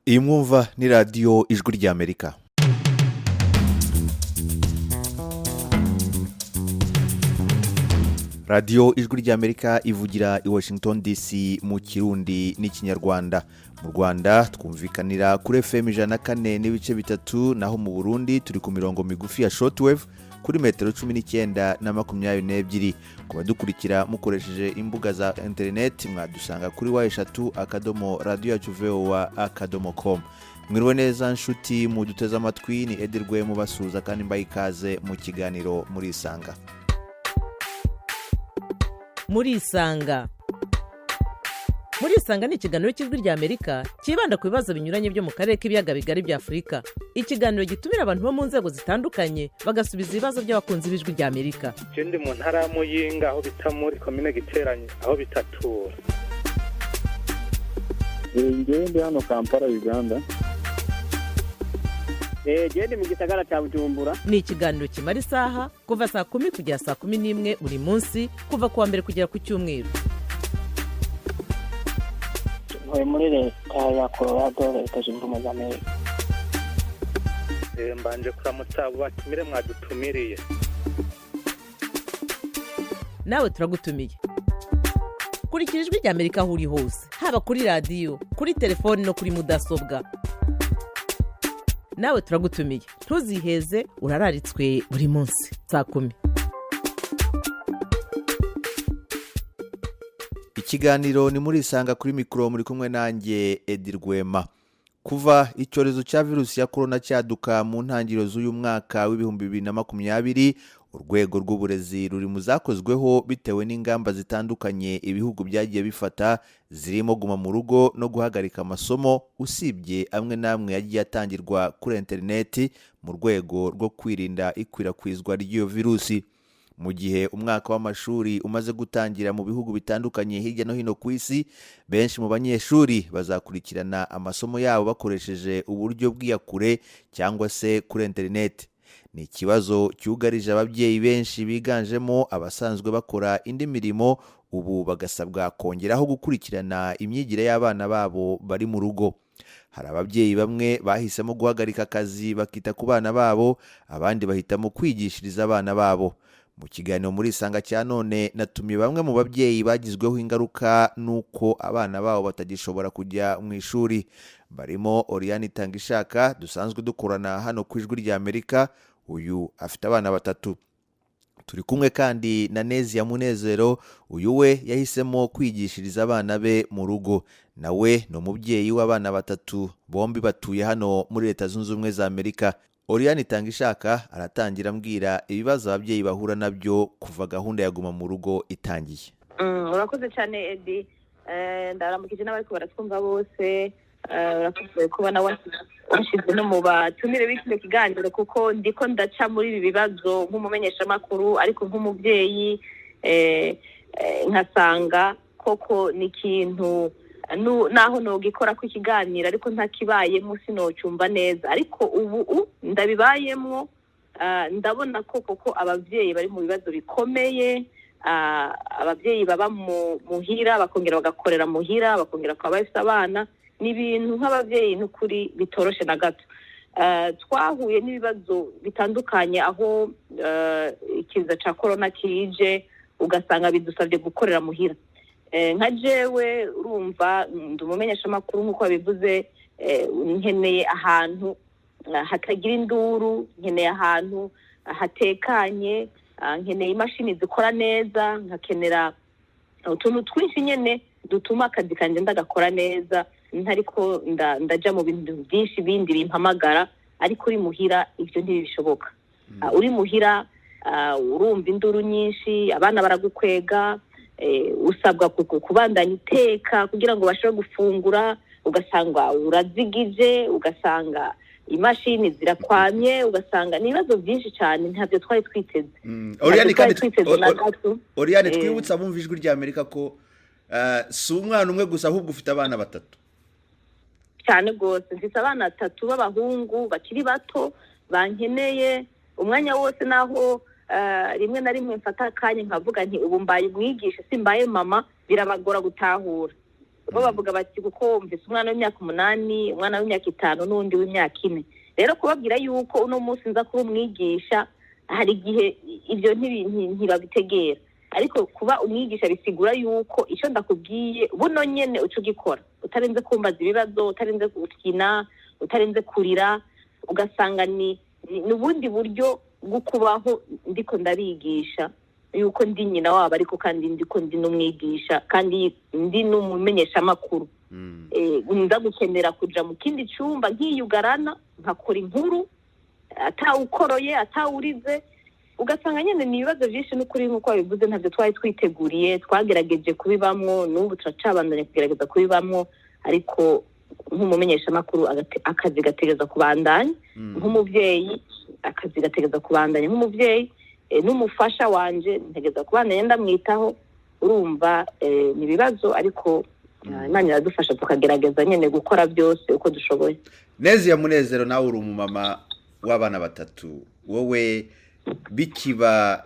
Iyi mwumva ni Radiyo Ijwi ry'Amerika. Radiyo Ijwi ry'Amerika ivugira i Washington DC mu Kirundi n'Ikinyarwanda. Mu Rwanda twumvikanira kuri FM 104.3, naho mu Burundi turi ku mirongo migufi ya shortwave kuri metero 19 na 22. Ku badukurikira mukoresheje imbuga za interineti, mwadusanga kuri www.radiyoyacuvoa.com. Mwiriwe neza nshuti muduteze amatwi, ni Edirwe mubasuhuza kandi mbaha ikaze mu kiganiro Murisanga. Murisanga, Murisanga ni ikiganiro cy'Ijwi ry'Amerika cyibanda ku bibazo binyuranye byo mu karere k'Ibiyaga Bigari bya Afurika. Ikiganiro gitumira abantu bo mu nzego zitandukanye, bagasubiza ibibazo by'abakunzi b'Ijwi ry'Amerika. Je ndi mu ntara ya Muyinga, aho bita muri komine Giteranye, aho bitatura. Ngewe ndi hano Kampala, Uganda. Gende mu gisagara cya Bujumbura. Ni ikiganiro kimara isaha, kuva saa 10 kugera saa 11 buri munsi, kuva ku wa mbere kugera ku cyumweru. Ntuye muri Leta ya Colorado, Leta Zunze Ubumwe za Amerika. Mbanje kuramutsa abo batumire mwadutumiriye. Nawe turagutumiye. Kurikira Ijwi ry'Amerika aho uri hose, haba kuri radiyo, kuri telefoni no kuri mudasobwa. Nawe turagutumiye, ntuziheze, urararitswe buri munsi saa 10. Ikiganiro ni Murisanga, kuri mikoro muri kumwe nanjye Edi Rwema. Kuva icyorezo cya virusi ya korona cyaduka mu ntangiriro z'uyu mwaka wa 2020, urwego rw'uburezi ruri mu zakozweho bitewe n'ingamba zitandukanye ibihugu byagiye bifata, zirimo guma mu rugo no guhagarika amasomo, usibye amwe n'amwe yagiye atangirwa kuri interineti mu rwego rwo kwirinda ikwirakwizwa ry'iyo virusi. Mu gihe umwaka w'amashuri umaze gutangira mu bihugu bitandukanye hirya no hino ku isi, benshi mu banyeshuri bazakurikirana amasomo yabo bakoresheje uburyo bw'iyakure cyangwa se kuri interineti. Ni ikibazo cyugarije ababyeyi benshi biganjemo abasanzwe bakora indi mirimo, ubu bagasabwa kongeraho gukurikirana imyigire y'abana babo bari mu rugo. Hari ababyeyi bamwe bahisemo guhagarika akazi bakita ku bana babo, abandi bahitamo kwigishiriza abana babo. Mu kiganiro Muri Isanga cya none, natumiye bamwe mu babyeyi bagizweho ingaruka n'uko abana babo batagishobora kujya mu ishuri, barimo Oriane Itangishaka dusanzwe dukorana hano ku Ijwi ry'Amerika. Uyu afite abana batatu. Turi kumwe kandi na Nezia Munezero. Uyu we yahisemo kwigishiriza abana be mu rugo, nawe ni umubyeyi w'abana batatu, bombi batuye hano muri Leta Zunze Ubumwe za Amerika. Oriane Itangishaka aratangira ambwira ibibazo ababyeyi bahura nabyo kuva gahunda ya guma mu rugo itangiye. Urakoze cyane Edi. Ndaramukije n'abariko baratwumva bose. Urakoze kuba nawe washyize no mu batumire b'ikino kiganiro, kuko ndiko ndaca muri ibi bibazo nk'umumenyeshamakuru, ariko nk'umubyeyi nkasanga koko ni ikintu naho nogikora ko ikiganiro, ariko ntakibayemo sinocumva neza. Ariko ubu ndabibayemwo, ndabona ko koko ababyeyi bari mu bibazo bikomeye. Ababyeyi baba mu muhira, bakongera bagakorera muhira, bakongera bakaba bafite abana, ni ibintu nk'ababyeyi n'ukuri bitoroshe na gato. Twahuye n'ibibazo bitandukanye aho ikiza ca korona kije, ugasanga bidusabye gukorera muhira. Nka jewe, urumva ndi umumenyeshamakuru nk'uko babivuze, nkeneye ahantu hatagira induru, nkeneye ahantu hatekanye, nkeneye imashini zikora neza, nkakenera utuntu twinshi nyene dutuma akazi kanje ndagakora neza, ntariko ndaja mu bintu byinshi bindi bimpamagara. Ariko uri muhira ivyo ntibishoboka. Uri muhira urumva induru nyinshi, abana baragukwega, usabwa kubandanya uteka kugira ngo bashobore gufungura, ugasanga urazigije, ugasanga imashini zirakwamye, ugasanga ni ibibazo byinshi cyane ntabyo twari twiteze. Oriane, Ntabyo twari kandi twiteze na gato. Oriane, twibutse abumva Ijwi ry'Amerika ko si umwana umwe gusa, ahubwo ufite abana batatu. Cyane rwose, mfite abana batatu b'abahungu bakiri bato bankeneye umwanya wose, naho rimwe na rimwe mfata akanya nkavuga nti ubu mbaye umwigisha, simbaye mama, birabagora gutahura. Bo bavuga bati kuko mvise umwana w'imyaka 8, umwana w'imyaka 5 n'uwundi w'imyaka 4. Rero kubabwira yuko uno munsi nza kuba umwigisha, hari igihe ibyo ntibabitegera. Ariko kuba umwigisha bisigura yuko icyo ndakubwiye buno nyene uca ugikora, utarenze kumbaza ibibazo, utarenze gukina, utarenze kurira. Ugasanga ni ubundi buryo bwo kubaho. Ndiko ndabigisha yuko ndi nyina wabo, ariko kandi ndiko ndi n'umwigisha, kandi ndi n'umumenyeshamakuru. Nza gukenera kuja mu kindi cyumba nkiyugarana, nkakora inkuru atawukoroye, atawurize. Ugasanga nyine ni ibibazo byinshi n'ukuri. Nk'uko babivuze, ntabyo twari twiteguriye. Twagerageje kubibamwo, n'ubu turacabandanya kugerageza kubibamwo. Ariko nk'umumenyeshamakuru akazi gategereza kubandanya, nk'umubyeyi akazi gategereza kubandanya, nk'umubyeyi n'umufasha wanje ntegereza kubandanya ndamwitaho. Urumva, ni ibibazo, ariko Imana iradufasha tukagerageza nyine gukora byose uko dushoboye. Neza ya Munezero, nawe uri umumama w'abana batatu. Wowe bikiba,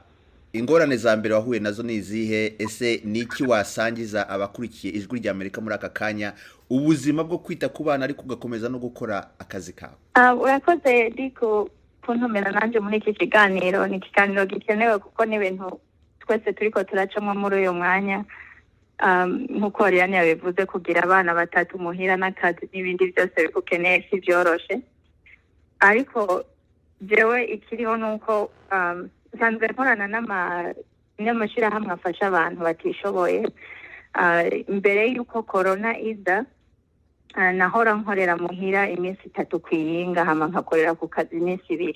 ingorane za mbere wahuye nazo ni izihe? Ese ni iki wasangiza abakurikiye Ijwi rya Amerika muri aka kanya, ubuzima bwo kwita ku bana ariko ugakomeza no gukora akazi kawe? Urakoze Diko kuntumira nanjye muri iki kiganiro. Ni ikiganiro gikenewe kuko ni ibintu twese turiko turacamo muri uyu mwanya. Nk'uko Oriane yabivuze, kugira abana batatu muhira n'akazi n'ibindi byose bigukeneye si byoroshe. Ariko jewe ikiriho ni uko nsanzwe nkorana n'amashirahamwe afasha abantu batishoboye. Mbere y'uko korona iza, nahora nkorera muhira iminsi 3 kwiyinga, hama nkakorera ku kazi iminsi 2.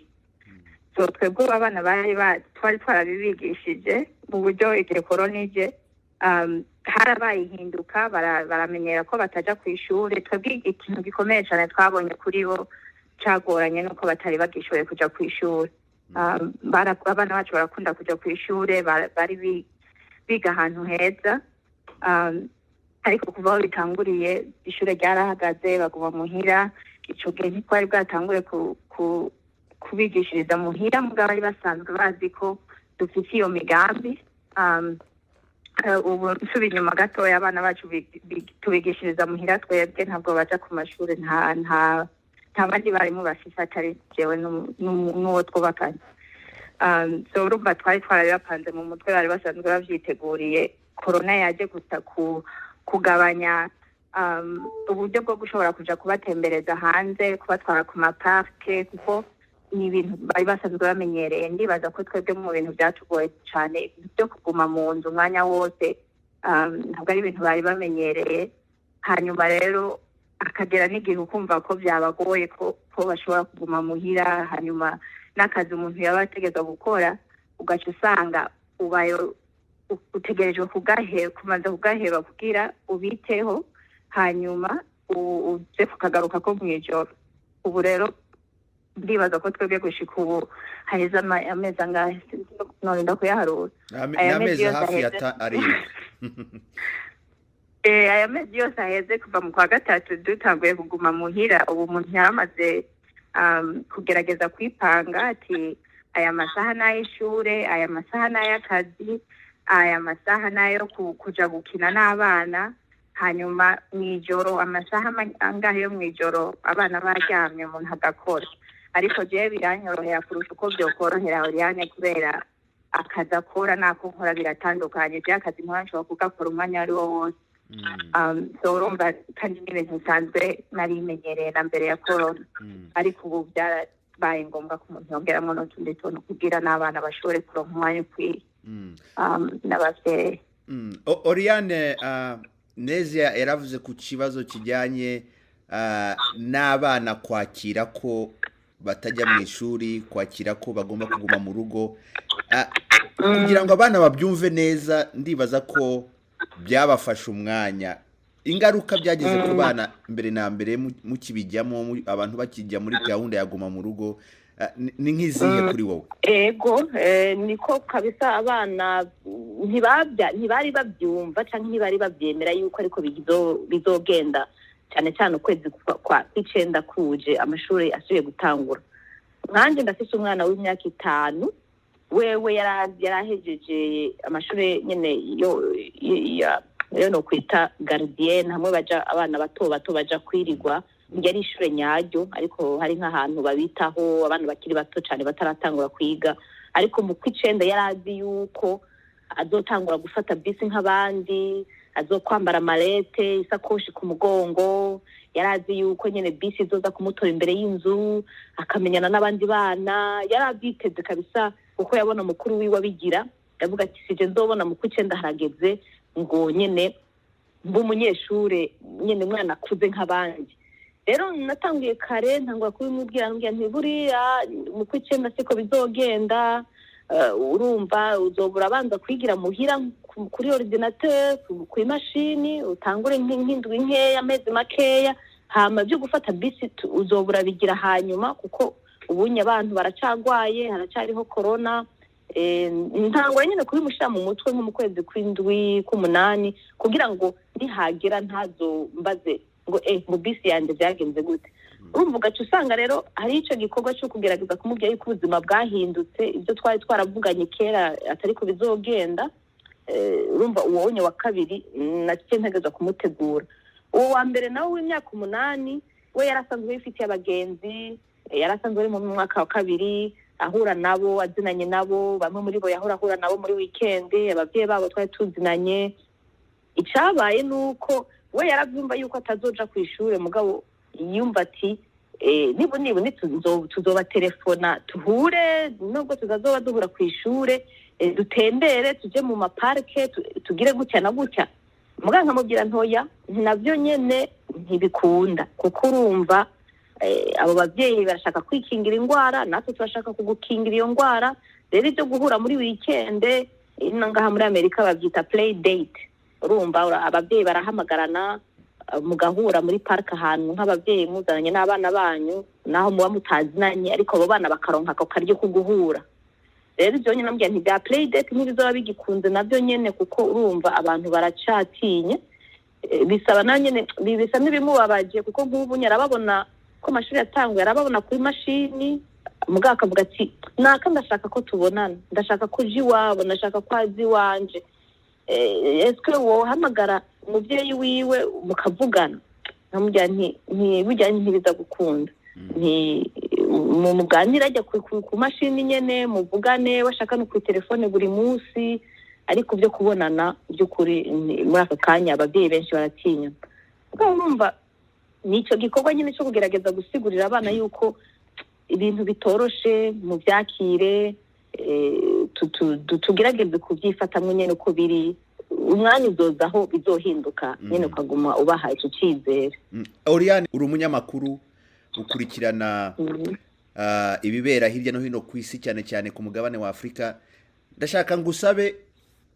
So twebwe abana bari twari twarabibigishije mu buryo igihe korona ije harabaye ihinduka, baramenyera ko bataja ku ishure. Twebwe ikintu gikomeye cyane twabonye kuri bo cagoranye nuko batari bagishoboye kuja ku ishure. Abana bacu barakunda kuja ku ishure, bari biga ahantu heza. Ariko kuva aho bitanguriye, ishure ryarahagaze, baguma muhira. Ico gihe ntitwari bwatangure kubigishiriza muhira, mugabo bari basanzwe bazi ko dufite iyo migambi. Ubu nsubiye inyuma gatoya, abana bacu tubigishiriza muhira twebwe, ntabwo baja ku mashuri. Nta bandi barimu bafise atari jewe n'uwo twubakanye. So urumva twari twarabibapanze mu mutwe, bari basanzwe bavyiteguriye. Korona yaje gusa kugabanya uburyo bwo gushobora kuja kubatembereza hanze, kubatwara ku maparke, kuko ni ibintu bari basanzwe bamenyereye. Ndibaza ko twebwe mu bintu byatugoye cyane, ibintu byo kuguma mu nzu umwanya wose, ntabwo ari ibintu bari bamenyereye. Hanyuma rero akagera n'igihe ukumva ko byabagoye ko bashobora kuguma muhira. Hanyuma n'akazi umuntu yaba ategerezwa gukora, ugaca usanga ubaye utegerejwe kumanza kugaheba kugira ubiteho, hanyuma uze kukagaruka ko mw'ijoro. Ubu rero ndibaza ko twebwe gushika ubu haheze amezi angahe? Norinda kuyaharura. Ni Aya amezi mezi yose hafi ya aheze. 7. Aya mezi yose aheze kuva mu kwa gatatu dutanguye kuguma muhira, ubu umuntu yaramaze kugerageza kwipanga ati aya masaha ni ay'ishure, aya masaha ni ay'akazi, aya masaha ni ayo kuja gukina n'abana. Hanyuma mw'ijoro, amasaha angahe yo mw'ijoro abana baryamye, umuntu agakora. Ariko jewe biranyorohera kurusha uko vyokorohera Oriane, kubera akazi akora n'ako nkora biratandukanye. Jewe akazi nkora nshobora kugakora umwanya wari wo wose. So urumva kandi n'ibintu nsanzwe narimenyereye na mbere ya korona. Ariko ubu byarabaye ngombwa ko umuntu yongeramwo n'utundi tuntu kugira n'abana bashobore kuronka umwanya ukwiye n'abavyeyi. Oriane, Nezia yaravuze ku kibazo kijyanye n'abana kwakira ko batajya mu ishuri, kwakira ko bagomba kuguma mu rugo. Kugira ngo abana babyumve neza, ndibaza ko byabafashe umwanya. Ingaruka byagize ku bana mbere na mbere mukibijyamo, abantu bakijya muri gahunda ya guma mu rugo, ni nk'izihe kuri wowe? Ego, niko kabisa. Abana ntibari babyumva cyangwa ntibari babyemera yuko ariko bizogenda, cyane cyane ukwezi kw'icenda kuje, amashuri asubiye gutangura. Nkanjye ndafise umwana w'imyaka 5, wewe yarahejeje amashuri nyene yo Rero no kwita gardienne, hamwe baja abana bato bato baja kwirigwa. Ryari ishure nyaryo, ariko hari nk'ahantu babitaho abana bakiri bato cyane bataratangura kwiga. Ariko mu kw'icenda yari azi yuko azotangura gufata bisi nk'abandi, azokwambara mallette, isakoshi ku mugongo. Yari azi yuko nyene bisi izoza kumutora imbere y'inzu, akamenyana n'abandi bana. Yari abyiteze kabisa, kuko yabona mukuru wiwe abigira. Yavuga ati: "Sije nzobona mu kw'icenda harageze ngo nyene mbe umunyeshure nyene, umwana akuze nk'abandi." Rero natanguye kare, ntangura kubimubwira, mbwira nti: "Buriya mu kw'icenda siko bizogenda. Urumva uzobura abanza kwigira muhira kuri ordinateur, ku imashini, utangure nk'indwi nkeya, amezi makeya, hama byo gufata bisi uzobura bigira hanyuma, kuko ubunye abantu baracagwaye, haracariho corona." Ntangura nyine kubimushyira mu mutwe nko mu kwezi kw'indwi, k'umunani, kugira ngo nihagera ntazombaze ngo mu bisi yanjye byagenze gute?" Urumva ugaca usanga rero hari icyo gikorwa cyo kugerageza kumubwira yuko ubuzima bwahindutse, ibyo twari twaravuganye kera atari ko bizogenda. Urumva uwo wonye wa kabiri nacyo ntegereza kumutegura. Uwo wa mbere nawe w'imyaka 8 we yari asanzwe yifitiye abagenzi, yari asanzwe ari mu mwaka wa kabiri, ahura nabo, azinanye nabo. Bamwe muri bo yahora ahura nabo muri weekend, ababyeyi babo twari tuzinanye. Icabaye ni uko we yarabyumva yuko atazoja ku ishure, mugabo yumva ati: "Nibu nibu tuzoba telefona tuhure, nubwo tutazoba duhura ku ishure, dutembere, tuje mu maparike, tugire gutya na gutya." Mugabo nkamubwira ntoya nabyo nyene ntibikunda, kuko urumva abo babyeyi barashaka kwikingira indwara, natwe turashaka kugukingira iyo ndwara. Rero ibyo guhura muri weekend, ino ngaha muri Amerika babyita play date. Urumva ababyeyi barahamagarana, mugahura muri parike ahantu nk'ababyeyi muzananye n'abana banyu, naho muba mutazinanye, ariko abo bana bakaronka ako karyo ko guhura. Rero ibyo nyine namubwira nti bya play date ntibizoba bigikunze nabyo nyene, kuko urumva abantu baracatinye. Bisaba nayo nyene bisa n'ibimubabaje, kuko nk'ubu nyarababona ko amashuri yatanguye, arababona kuri mashini, mugabo akavuga ati: "Naka ndashaka ko tubonana, ndashaka ko uja iwabo, ndashaka ko aza iwanje. Eske wohamagara umubyeyi wiwe mukavugana?" Nkamubwira nti burya ntibiza gukunda, nti muganire ajya ku mashini nyene, muvugane bashaka no kuri telefone buri munsi, ariko byo kubonana by'ukuri muri aka kanya ababyeyi benshi baratinya. Kuko urumva ni icyo gikorwa nyine cyo kugerageza gusigurira abana yuko ibintu bitoroshe, mu byakire, tugerageze kubyifatamwo nyine uko biri. Umwanya uzoza aho bizohinduka nyine, ukaguma ubaha icyo cyizere. Oriane, uri umunyamakuru ukurikirana ibibera hirya no hino ku isi, cyane cyane ku mugabane wa Afurika. Ndashaka ngo usabe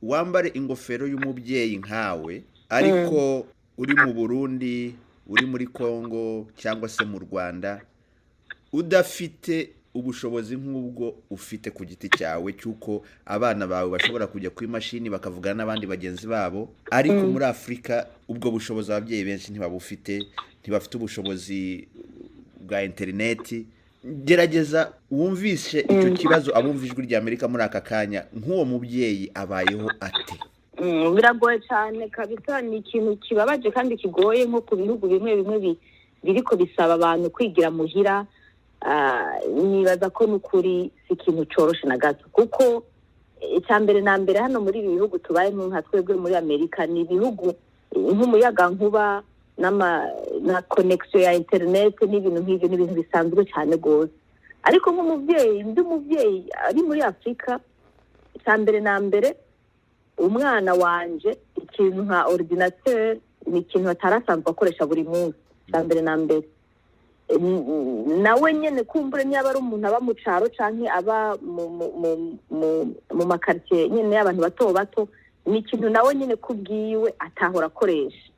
wambare ingofero y'umubyeyi nkawe, ariko uri mu Burundi, uri muri Congo cyangwa se mu Rwanda, udafite ubushobozi nk'ubwo ufite ku giti cyawe, cy'uko abana bawe bashobora kujya kuri mashini bakavugana n'abandi bagenzi babo. Ariko muri Afurika ubwo bushobozi ababyeyi benshi ntibabufite, ntibafite ubushobozi bwa interineti. Gerageza wumvishe icyo kibazo abumva Ijwi rya Amerika muri aka kanya, nk'uwo mubyeyi abayeho ate? Biragoye cyane kabisa. Ni ikintu kibabaje kandi kigoye, nko ku bihugu bimwe bimwe biriko bisaba abantu kwigira muhira. Nibaza ko n'ukuri si ikintu coroshe na gato, kuko icya mbere na mbere hano muri ibi bihugu tubayemo, nka twebwe muri Amerika, ni ibihugu nk'umuyagankuba na connexion ya interineti n'ibintu nk'ibyo ni ibintu bisanzwe cyane rwose. Ariko nk'umubyeyi, undi mubyeyi ari muri Afurika, icya mbere na mbere umwana wanje ikintu nka ordinateur ni ikintu atarasanzwe akoresha buri munsi. Icya mbere na mbere nawe nyene kumbure niba ari umuntu aba mu caro canke aba mu makaritsiye nyene y'abantu bato bato, ni ikintu nawe nyene kubwiwe atahora akoresha.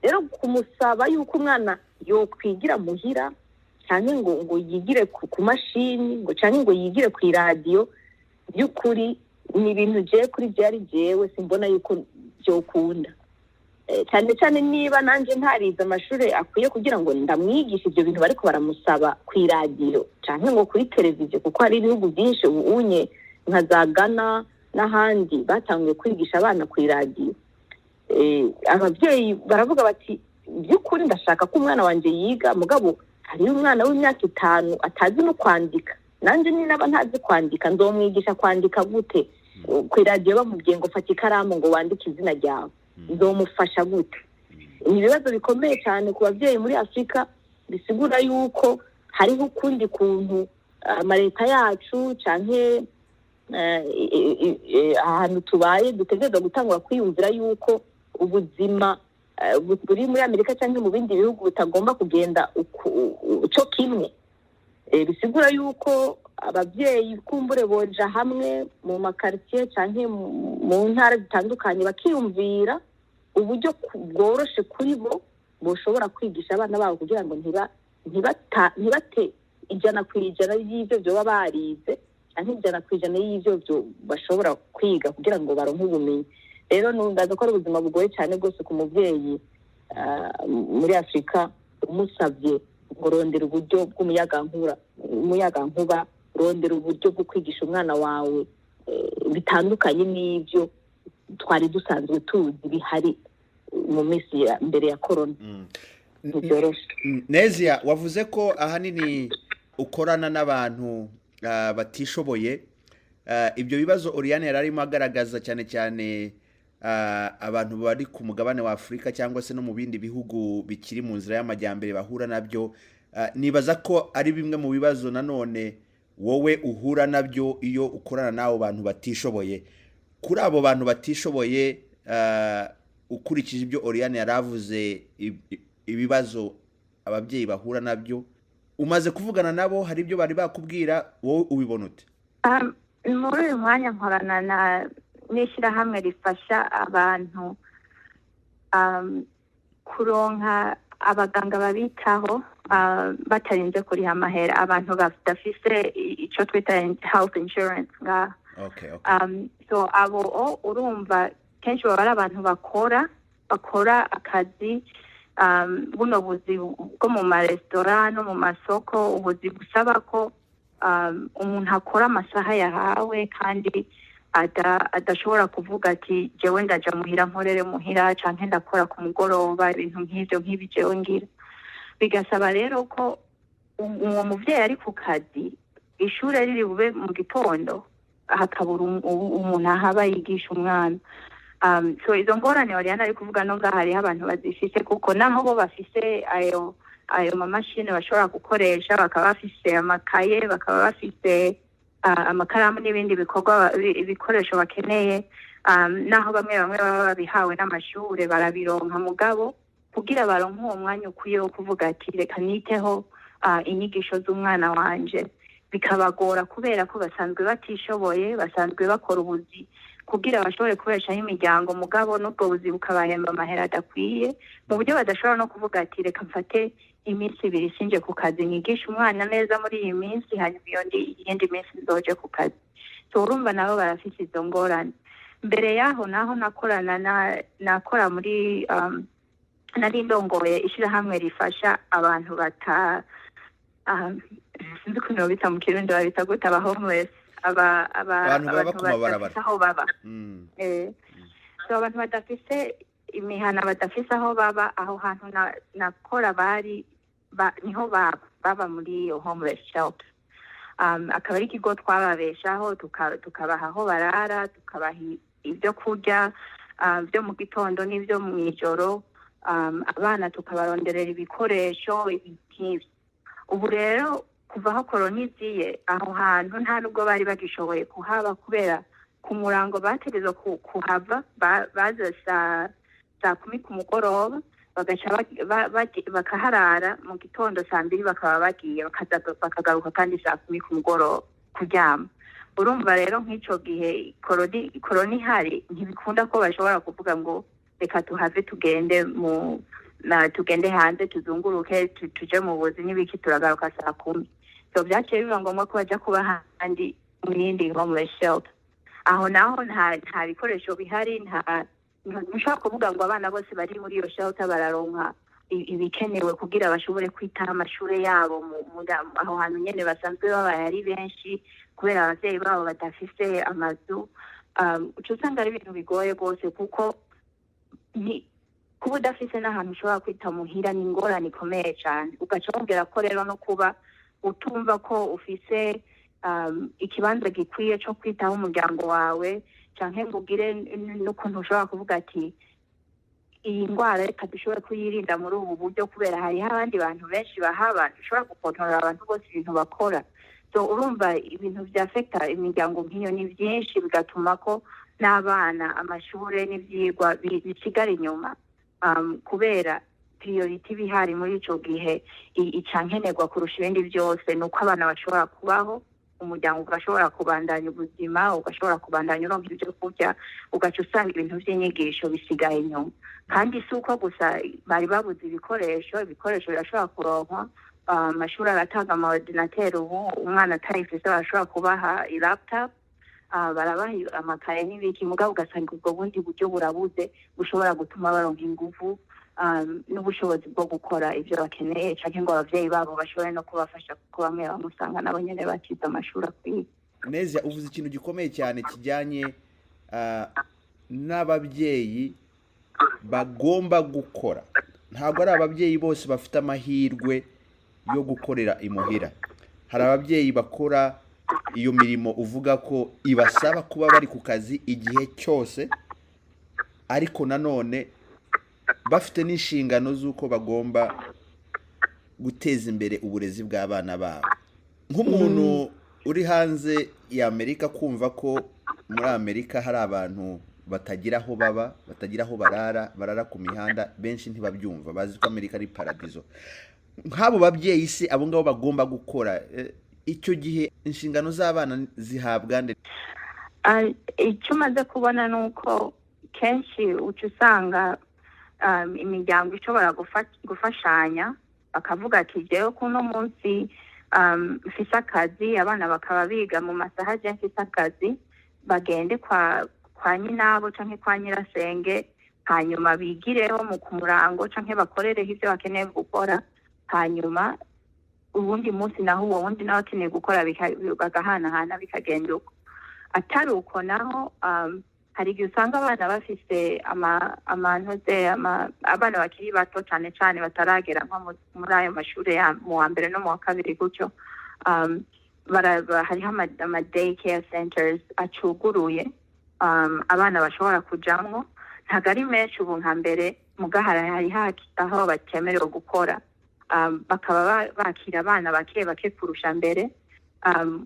Rero kumusaba yuko umwana yokwigira muhira, canke ngo yigire ku mashini, ngo canke ngo yigire ku iradiyo, by'ukuri ni ibintu jewe kuri byari jewe simbona yuko byokunda. Cyane cyane niba nanjye ntarize amashuri akwiye kugira ngo ndamwigishe ibyo bintu bariko baramusaba ku iradiyo canke ngo kuri televiziyo, kuko hari ibihugu byinshi ubu unye nka za Ghana n'ahandi batanguye kwigisha abana ku iradiyo. Ababyeyi baravuga bati: "By'ukuri ndashaka ko umwana wanjye yiga, mugabo hariyo umwana w'imyaka 5 atazi no kwandika. Nanjye ninaba ntazi kwandika, nzomwigisha kwandika gute? Ku iradiyo bamubwiye ngo fata ikaramu ngo wandike izina ryawe, nzomufasha gute?" Ni ibibazo bikomeye cyane ku babyeyi muri Afurika. Bisigura yuko hariho ukundi kuntu amaleta yacu canke ahantu tubaye dutegerezwa gutangura kwiyumvira yuko ubuzima buri muri Amerika cyangwa mu bindi bihugu butagomba kugenda co kimwe. Bisigura yuko ababyeyi kumbure boja hamwe mu makaritsiye canke mu ntara zitandukanye, bakiyumvira uburyo bworoshe kuri bo boshobora kwigisha abana babo kugira ngo ntibate 100% y'ibyo byoba barize canke 100% y'ibyo byo bashobora kwiga kugira ngo baronke ubumenyi. Rero numvaza ko ari ubuzima bugoye cyane rwose ku mubyeyi muri Afurika, umusabye ngo rondera uburyo bw'umuyagankuba, umuyagankuba, rondera uburyo bwo kwigisha umwana wawe bitandukanye n'ibyo twari dusanzwe tuzi bihari mu minsi ya mbere ya korona, ntibyoroshe. Nezia, wavuze ko ahanini ukorana n'abantu batishoboye. Ibyo bibazo Oriane yari arimo agaragaza, cyane cyane abantu bari ku mugabane wa Afurika cyangwa se no mu bindi bihugu bikiri mu nzira y'amajyambere bahura nabyo, nibaza ko ari bimwe mu bibazo nanone wowe uhura nabyo iyo ukorana n'abo bantu batishoboye. Kuri abo bantu batishoboye, ukurikije ibyo Oriane yari avuze, ibibazo ababyeyi bahura nabyo, umaze kuvugana nabo, hari ibyo bari bakubwira? Wowe ubibona ute? Muri uyu mwanya nkorana na n'ishyirahamwe rifasha abantu kuronka abaganga babitaho batarinze kuriha amahera, abantu badafise ico twita health insurance ngaha. So abo urumva kenshi baba ari abantu bakora akazi, buno buzi bwo mu maresitora no mu masoko, ubuzi busaba ko umuntu akora amasaha yahawe kandi adashobora kuvuga ati: "Jewe ndaja muhira nkorere muhira canke ndakora ku mugoroba," ibintu nk'ivyo, nk'ibi jewe ngira. Bigasaba rero ko uwo muvyeyi ari ku kazi, ishure riri bube mu gitondo, hakabura umuntu ahaba yigisha umwana. So izo ngorane Oriana ari kuvuga, no ngaha hariho abantu bazifise, kuko naho bo bafise ayo mamashini bashobora gukoresha, bakaba bafise amakaye, bakaba bafise amakaramu n'ibindi bikorwa, ibikoresho bakeneye, naho bamwe bamwe baba babihawe n'amashure barabironka, mugabo kugira baronke uwo mwanya ukwiye wo kuvuga ati: "Reka niteho inyigisho z'umwana wanje," bikabagora kubera ko basanzwe batishoboye, basanzwe bakora ubuzi kugira bashobore kubeshaho imiryango, mugabo n'ubwo buzi bukabahemba amahera adakwiye, mu buryo badashobora no kuvuga ati: "Reka mfate iminsi 2 sinje ku kazi, nyigishe umwana neza muri iyi minsi, hanyuma iyo iyindi minsi nzoje ku kazi." So urumva nabo barafise izo ngorane. Mbere yaho naho nakorana na nakora muri nari ndongoye ishyirahamwe rifasha abantu bata sinzi ukuntu babita mu Kirundi, babita gute? Aba homeless, aba Abantu baba ku mabarabara. Badafise aho baba. So abantu badafise imihana, badafise aho baba, aho hantu nakora bari niho baba muri iyo homeless shelter. Akaba ari ikigo twababeshaho, tukabaha aho barara, tukabaha ibyo kurya byo mu gitondo n'ibyo mu ijoro, abana tukabaronderera ibikoresho, ibintu nk'ibyo. Ubu rero kuva aho korona iziye, aho hantu nta nubwo bari bagishoboye kuhaba, kubera ku murango bategerezwa kuhava, baza saa 10 ku mugoroba, bagaca bakaharara, mu gitondo saa 2 bakaba bagiye, bakaza bakagaruka kandi saa 10 ku mugoroba kuryama. Urumva rero nk'ico gihe koroni ihari, ntibikunda ko bashobora kuvuga ngo reka tuhave tugende mu na tugende hanze tuzunguruke, tuje mu buzi n'ibiki, turagaruka saa 10. So vyaciye biba ngombwa ko baja kuba ahandi mu yindi homeless shelter. Aho naho nta bikoresho bihari, nta ntushobora kuvuga ngo abana bose bari muri iyo shelter bararonka ibikenewe kugira bashobore kwitaho amashure yabo aho hantu nyene basanzwe babaye ari benshi, kubera abavyeyi babo badafise amazu. Uca usanga ari ibintu bigoye rwose, kuko Kuba udafise n'ahantu ushobora kwita muhira ni ingorane ikomeye cyane. Ugaca wongera ko rero no kuba utumva ko ufise ikibanza gikwiye cyo kwitaho umuryango wawe, canke ngo ugire n'ukuntu ushobora kuvuga ati: "Iyi ndwara reka dushobore kuyirinda muri ubu buryo," kubera hariho abandi bantu benshi bahaba, dushobora gukontorora abantu bose ibintu bakora. So urumva ibintu vyafekta imiryango nk'iyo ni byinshi, bigatuma ko n'abana amashure n'ivyigwa bisigara inyuma, kubera priority ibihari muri ico gihe ica nkenerwa kurusha ibindi byose ni uko abana bashobora kubaho, umuryango ugashobora kubandanya ubuzima, ugashobora kubandanya uronka ibyo kurya. Ugaca usanga ibintu vy'inyigisho bisigaye inyuma. Kandi si uko gusa bari babuze ibikoresho, ibikoresho birashobora kuronkwa. Amashuri aratanga ama ordinateur ubu, umwana atayifise barashobora kubaha laptop, barabaha amakaye n'ibiki. Mugabo ugasanga ubwo bundi buryo burabuze bushobora gutuma baronka inguvu n'ubushobozi bwo gukora ibyo bakeneye, canke ngo abavyeyi babo bashobore no kubafasha, kuko bamwe bamwe usanga nabo nyene bakize amashuri akwiye. Neza, uvuze ikintu gikomeye cyane kijyanye n'ababyeyi bagomba gukora. Ntabwo ari ababyeyi bose bafite amahirwe yo gukorera imuhira. Hari ababyeyi bakora iyo mirimo uvuga ko ibasaba kuba bari ku kazi igihe cyose, ariko nanone bafite n'inshingano z'uko bagomba guteza imbere uburezi bw'abana babo. Nk'umuntu uri hanze y'Amerika, kumva ko muri Amerika hari abantu batagira aho baba, batagira aho barara, barara ku mihanda, benshi ntibabyumva, bazi ko Amerika ari paradizo. Nk'abo babyeyi se, abo ngabo bagomba gukora, icyo gihe inshingano z'abana zihabwa nde? Icyo umaze kubona ni uko kenshi uca usanga imiryango ishobora gufashanya, bakavuga ati: "Jewe kuno munsi mfise akazi, abana bakaba biga mu masaha je mfise akazi, bagende kwa nyinabo canke kwa nyirasenge, hanyuma bigireho mu ku murango canke bakorereho ivyo bakeneye gukora. Hanyuma uwundi munsi naho uwo wundi nawe akeneye gukora," bagahanahana, bikagenda uko. Atari uko naho, hari igihe usanga abana bafise amantuze abana bakiri bato cane cane bataragera nko muri ayo mashuri ya mu wa mbere no mu wa kabiri gutyo, hariho ama day care centers acuguruye, abana bashobora kujamwo. Ntabwo ari menshi ubu nka mbere, muga hariho aho batemerewe gukora, bakaba bakira abana bake bake kurusha mbere,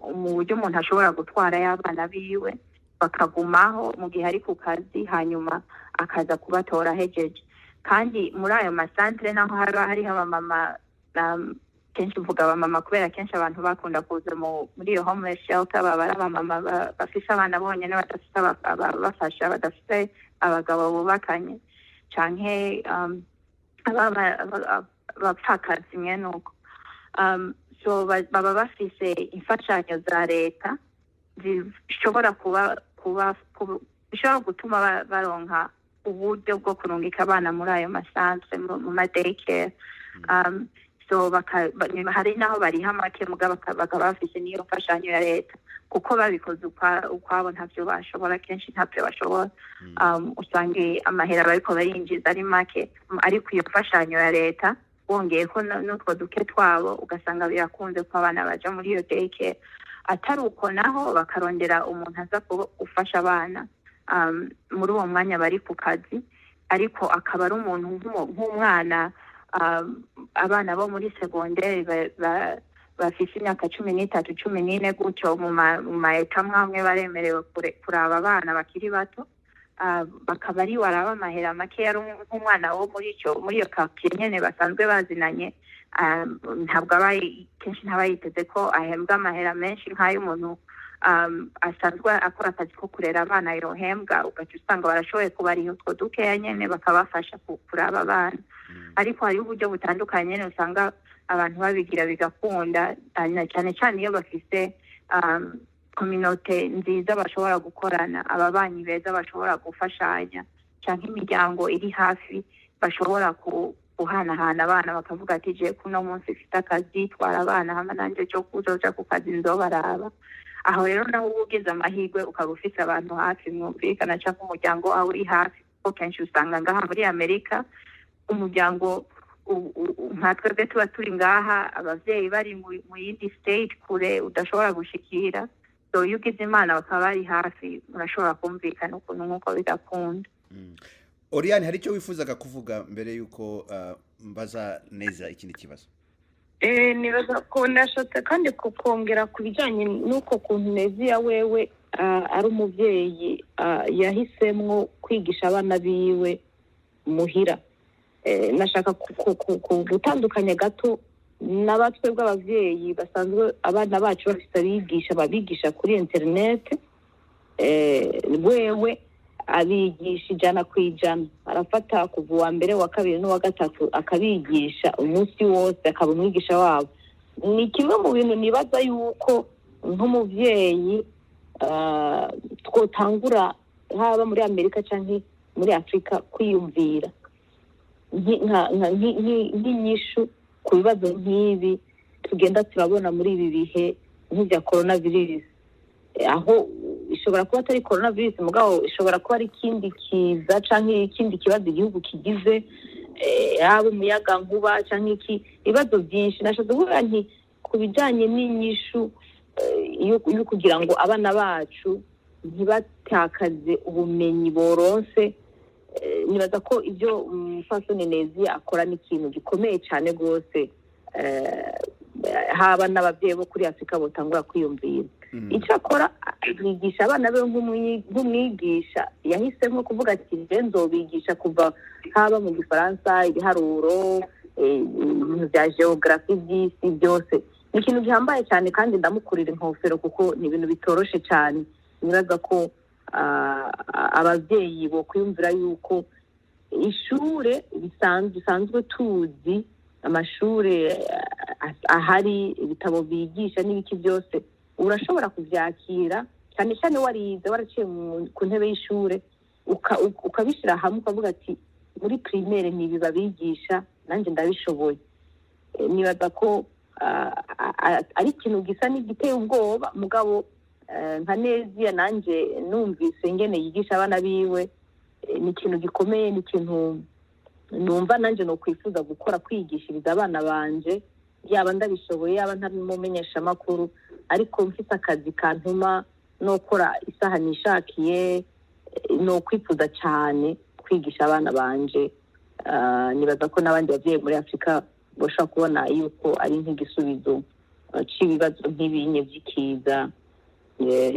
mu buryo umuntu ashobora gutwara y'abana biwe bakagumaho mu gihe ari ku kazi, hanyuma akaza kubatora ahejeje. Kandi muri ayo masantere naho haba hariho abamama, kenshi mvuga abamama kubera kenshi abantu bakunda kuza muri iyo homeless shelter baba ari abamama bafise abana bonyene, badafise ababafasha, badafise abagabo bubakanye, canke abapfakazi mwene uko. So baba bafise imfashanyo za leta zishobora kuba bishobora gutuma baronka uburyo bwo kurungika abana muri ayo masantere, mu ma daycare. So hari naho bariha make, mugabo bakaba bafise n'iyo mfashanyo ya leta, kuko babikoze ukwabo ntavyo bashobora, kenshi ntavyo bashobora. Usanga amahera bariko barinjiza ari make, ariko iyo mfashanyo ya leta wongeye ko n'utwo duke twabo, ugasanga birakunze ko abana baja muri iyo daycare. Atari uko naho, bakarondera umuntu aza gufasha abana muri uwo mwanya bari ku kazi, ariko akaba ari umuntu nk'umwana, abana bo muri segonderi bafise imyaka 13, 14 gutyo, mu ma eta amwe baremerewe kuraba abana bakiri bato, bakaba ari waraba amahera make, ari nk'umwana wo muri iyo quartier nyene basanzwe bazinanye. Ntabwo aba kenshi ntaba yiteze ko ahembwa amahera menshi nk'ay'umuntu asanzwe akora akazi ko kurera abana yohembwa. Ugaca usanga barashoboye kubariha utwo dukeya nyene, bakabafasha kuraba abana. Ariko hariho uburyo butandukanye nyene usanga abantu babigira bigakunda, na cyane cyane iyo bafise communauté nziza bashobora gukorana, ababanyi beza bashobora gufashanya, canke imiryango iri hafi bashobora guhanahana abana, bakavuga ati: "Je kuno munsi mfite akazi, twara abana, hama nanje cyo kuzoja ku kazi nzobaraba." Aho rero nawe uba ugize amahirwe ukaba ufise abantu hafi mwumvikana, canke umuryango wawe uri hafi. Kuko kenshi usanga ngaha muri Amerika umuryango nka twebwe tuba turi ngaha, abavyeyi bari mu yindi state kure udashobora gushikira. So iyo ugize Imana bakaba bari hafi, murashobora kumvikana ukuntu nk'uko bigakunda. Oriane, hari icyo wifuzaga kuvuga mbere y'uko mbaza neza ikindi kibazo? Nibaza ko nashatse kandi kukongera ku bijyanye n'uko kuntu Neziya wewe ari umubyeyi yahisemwo kwigisha abana biwe muhira. Nashaka gutandukanya gato n'abatwe bw'ababyeyi basanzwe abana bacu bafite abigisha babigisha kuri interineti. Wewe abigisha 100%, arafata kuva uwa mbere, uwa kabiri n'uwa gatatu, akabigisha umunsi wose, akaba umwigisha wabo. Ni kimwe mu bintu nibaza yuko nk'umubyeyi twotangura, haba muri Amerika cyangwa muri Afurika, kwiyumvira nk'inyishu ku bibazo nk'ibi tugenda turabona muri ibi bihe nk'ibya corona virus, aho ishobora kuba atari corona virus, mugabo ishobora kuba ari ikindi kiza cyangwa ikindi kibazo igihugu kigize, haba umuyaga nkuba cyangwa iki, ibibazo byinshi. Nashatse kuvuga nti ku bijyanye n'inyishu yo kugira ngo abana bacu ntibatakaze ubumenyi boronse, nibaza ko ibyo umupfasoni Nezi akora ni ikintu gikomeye cyane rwose, haba n'ababyeyi bo kuri Afurika botangura kwiyumvira. Icyo akora, yigisha abana be nk'umwigisha yahisemo kuvuga ati: "Je nzobigisha kuva haba mu Gifaransa, ibiharuro, ibintu bya géographie by'isi byose." Ni ikintu gihambaye cyane kandi ndamukurira inkofero kuko ni ibintu bitoroshe cyane. Nibaza ko ababyeyi bo kwiyumvira yuko ishure bisanzwe tuzi, amashure ahari, ibitabo bigisha n'ibiki byose, urashobora kubyakira cyane cyane warize, waraciye ku ntebe y'ishure, ukabishyira hamwe, ukavuga ati: "Muri primaire ni ibi babigisha, nanjye ndabishoboye." Nibaza ko ari ikintu gisa n'igiteye ubwoba, mugabo nka Neziya nanjye numvise ingene yigisha abana biwe, ni ikintu gikomeye, ni ikintu numva nanjye nokwifuza gukora, kwigishiriza abana banje, yaba ndabishoboye, yaba ntabimumenyesha amakuru, ariko mfite akazi kantuma nokora isaha nishakiye, no kwifuza cyane kwigisha abana banje. Nibaza ko n'abandi babyeyi muri Afurika bashobora kubona yuko ari nk'igisubizo cy'ibibazo nk'ibinye by'ikiza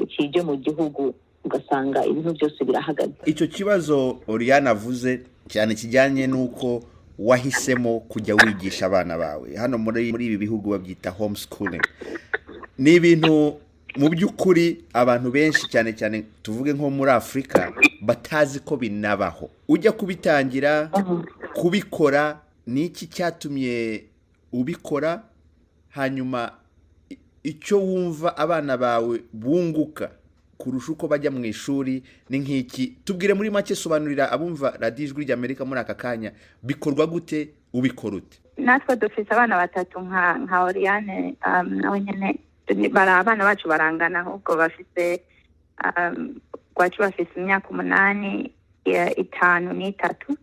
kije mu gihugu, ugasanga ibintu byose birahagaze. Icyo kibazo Oriane avuze cyane kijyanye n'uko wahisemo kujya wigisha abana bawe, hano muri ibi bihugu babyita homeschooling, ni ibintu mu by'ukuri abantu benshi, cyane cyane tuvuge nko muri Afurika, batazi ko binabaho. Ujya kubitangira kubikora, ni iki cyatumye ubikora? Hanyuma icyo wumva abana bawe bunguka kurusha uko bajya mu ishuri ni nk'iki? Tubwire muri make, sobanurira abumva Radiyo Ijwi ry'Amerika muri aka kanya, bikorwa gute, ubikora ute? Natwe dufite abana batatu nka Oriane, nawe nyine bari abana bacu barangana, ahubwo bafite gwacu bafite imyaka 8, 5 n'3.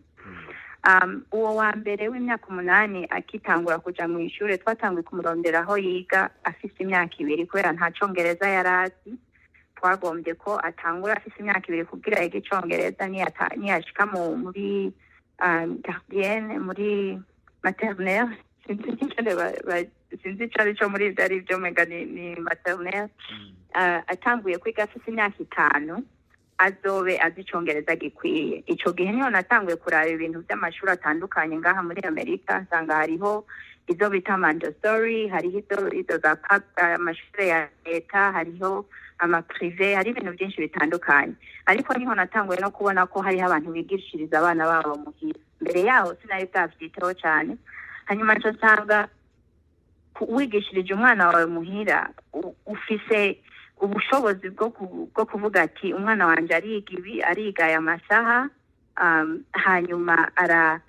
Uwo wa mbere w'imyaka 8 akitangura kuja mu ishure, twatanguye kumurondera aho yiga afise imyaka 2, kubera nta Congereza yari azi. Twagombye ko atangura afise imyaka 2 kugira yige Icongereza, niyashika muri gardienne, muri maternelle, sinzi ingene sinzi ico arico muri ivyo arivyo, mega ni maternelle. Atanguye kwiga afise imyaka 5, azobe azi Icongereza gikwiye. Ico gihe niho natanguye kuraba ibintu vy'amashuri atandukanye ngaha muri Amerika, nsanga hariho izo bita Montessori, hariho izo za amashure ya leta, hariho ama privé, hari ibintu byinshi bitandukanye. Ariko niho natanguye no kubona ko hariho abantu bigishiriza abana babo muhira. Mbere yaho sinari bwavyiteho cyane. Hanyuma nco nsanga wigishirije umwana wawe muhira, ufise ubushobozi bwo kuvuga ati: "Umwana wanje ariga ibi, ariga aya masaha," hanyuma ara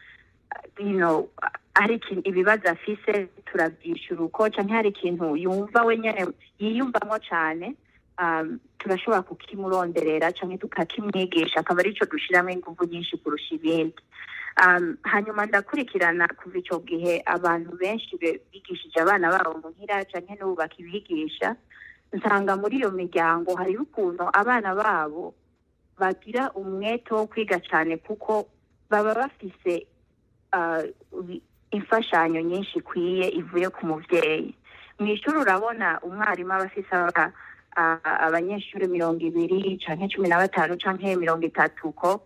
hari ibibazo afise turavyishura uko, canke hari ikintu yumva we nyene yiyumvamo cane. Turashobora kukimuronderera canke tukakimwigisha, akaba arico dushiramo inguvu nyinshi kurusha ibindi. Hanyuma ndakurikirana kuva ico gihe abantu benshi bigishije abana babo muhira canke n'ubu bakibigisha, nsanga muri iyo miryango hariho ukuntu abana babo bagira umwete wo kwiga cyane, kuko baba bafise imfashanyo nyinshi ikwiye ivuye ku muvyeyi. Mu ishuri urabona umwarimu aba afise abanyeshuri 20 canke 15 canke 30 ko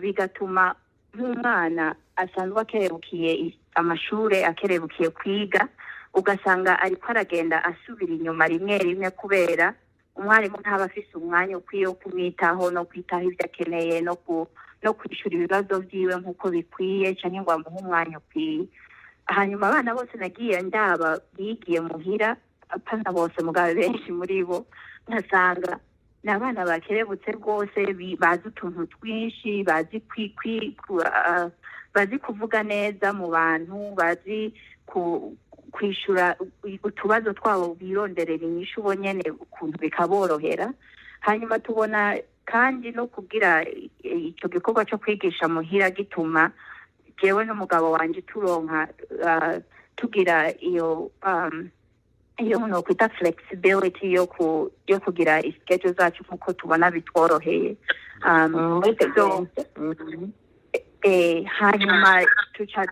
bigatuma nk'umwana asanzwe akerebukiye amashure, akerebukiye kwiga, ugasanga ariko aragenda asubira inyuma rimwe rimwe, kubera umwarimu ntaba afise umwanya ukwiye wo kumwitaho no kwitaho ibyo akeneye no kwishura ibibazo vyiwe nk'uko bikwiye, canke ngo amuhe umwanya ukwiye. Hanyuma abana bose nagiye ndaba bigiye muhira, apana bose mugabo benshi muri bo, nkasanga ni abana bakerebutse rwose, bazi utuntu twinshi, bazi bazi kuvuga neza mu bantu, bazi kwishura utubazo twabo, bironderera inyishu bo nyene ukuntu bikaborohera. Hanyuma tubona kandi no kugira ico gikorwa co kwigisha muhira gituma jewe n'umugabo wanje turonka tugira iyo nokwita flexibility yo kugira schedule zacu nkuko tubona bitworoheye. So, hanyuma tuca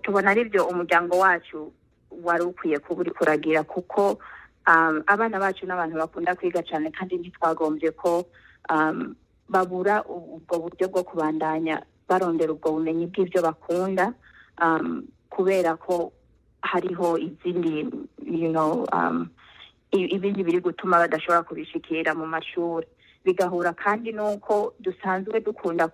tubona aribyo umuryango wacu wari ukwiye kuba uri kuragira, kuko abana bacu n'abantu bakunda kwiga cyane, kandi ntitwagombye ko babura ubwo buryo bwo kubandanya barondera ubwo bumenyi bw'ibyo bakunda, kubera ko hariho izindi ibindi biri gutuma badashobora kubishikira mu mashuri. Bigahura kandi n'uko dusanzwe dukunda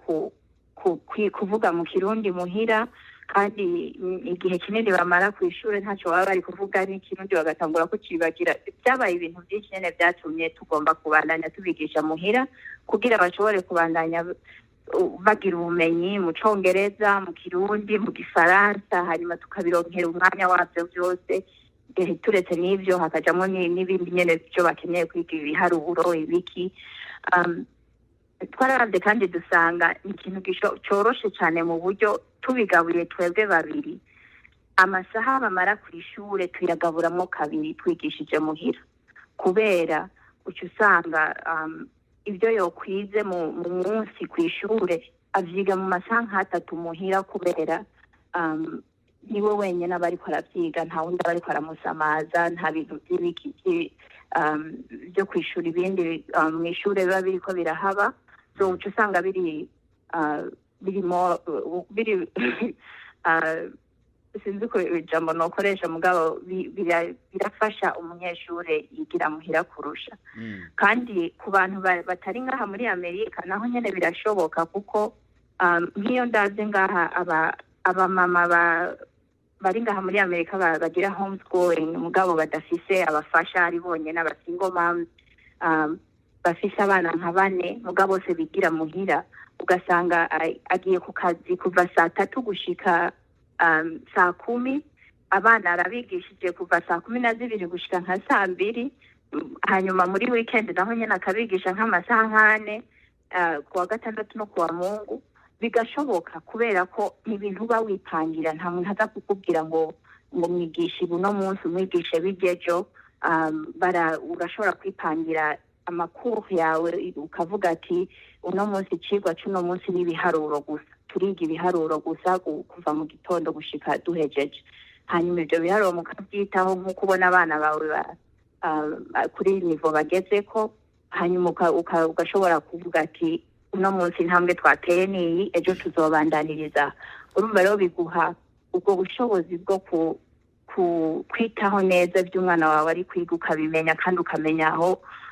kuvuga mu Kirundi muhira, kandi igihe kinini bamara ku ishuri ntacyo baba bari kuvuga n'ikirundi, bagatangura kucibagira. Byabaye ibintu byinshi nyene byatumye tugomba kubandanya tubigisha muhira, kugira bashobore kubandanya bagira ubumenyi mu Congereza, mu Kirundi, mu Gifaransa, hanyuma tukabironkera umwanya wabyo byose. Turetse n'ivyo hakajamwo n'ibindi nyene byo bakeneye kwiga, ibiharuro, ibiki. Twararavye kandi dusanga ni ikintu coroshe cyane mu buryo tubigabuye twebwe babiri. Amasaha bamara ku ishure tuyagaburamwo kabiri twigishije muhira, kubera uca usanga ibyo yokwize mu munsi ku ishure avyiga mu masaha nk'atatu muhira, kubera niwe wenyine aba ariko aravyiga, nta wundi aba ariko aramusamaza, nta bintu vy'ibiki byo kwishura ibindi mw'ishure biba biriko birahaba. So uca usanga biri birimo biri sinzi ko ijambo nokoresha, mugabo birafasha umunyeshure yigira muhira kurusha. Kandi ku bantu batari ngaha muri Amerika naho nyene birashoboka, kuko nk'iyo ndavye ngaha abamama bari ngaha muri Amerika bagira homeschooling, mugabo badafise abafasha, ari bonyene, aba single moms bafise abana nka bane, mugabo bose bigira muhira, ugasanga agiye ku kazi kuva saa 3 gushika saa 10, abana arabigishije kuva saa 12 gushika nka saa 2, hanyuma muri weekend naho nyene akabigisha nk'amasaha nk'ane kuwa gatandatu no kuwa Mungu. Bigashoboka kubera ko ni ibintu uba wipangira, nta muntu aza kukubwira ngo mwigishe ubu no munsi, umwigishe bijyejo. Urashobora kwipangira amakuru yawe, ukavuga ati uno munsi icigwa c'uno munsi n'ibiharuro gusa, turiga ibiharuro gusa kuva mu gitondo gushika duhejeje. Hanyuma ivyo biharuro mukavyitaho nk'uko ubona abana bawe kuri niveau bagezeko. Hanyuma ugashobora kuvuga ati uno munsi intambwe twateye niyi, ejo tuzobandaniriza. Urumva rero biguha ubwo bushobozi bwo kwitaho neza iby'umwana wawe ari kwiga, ukabimenya kandi ukamenya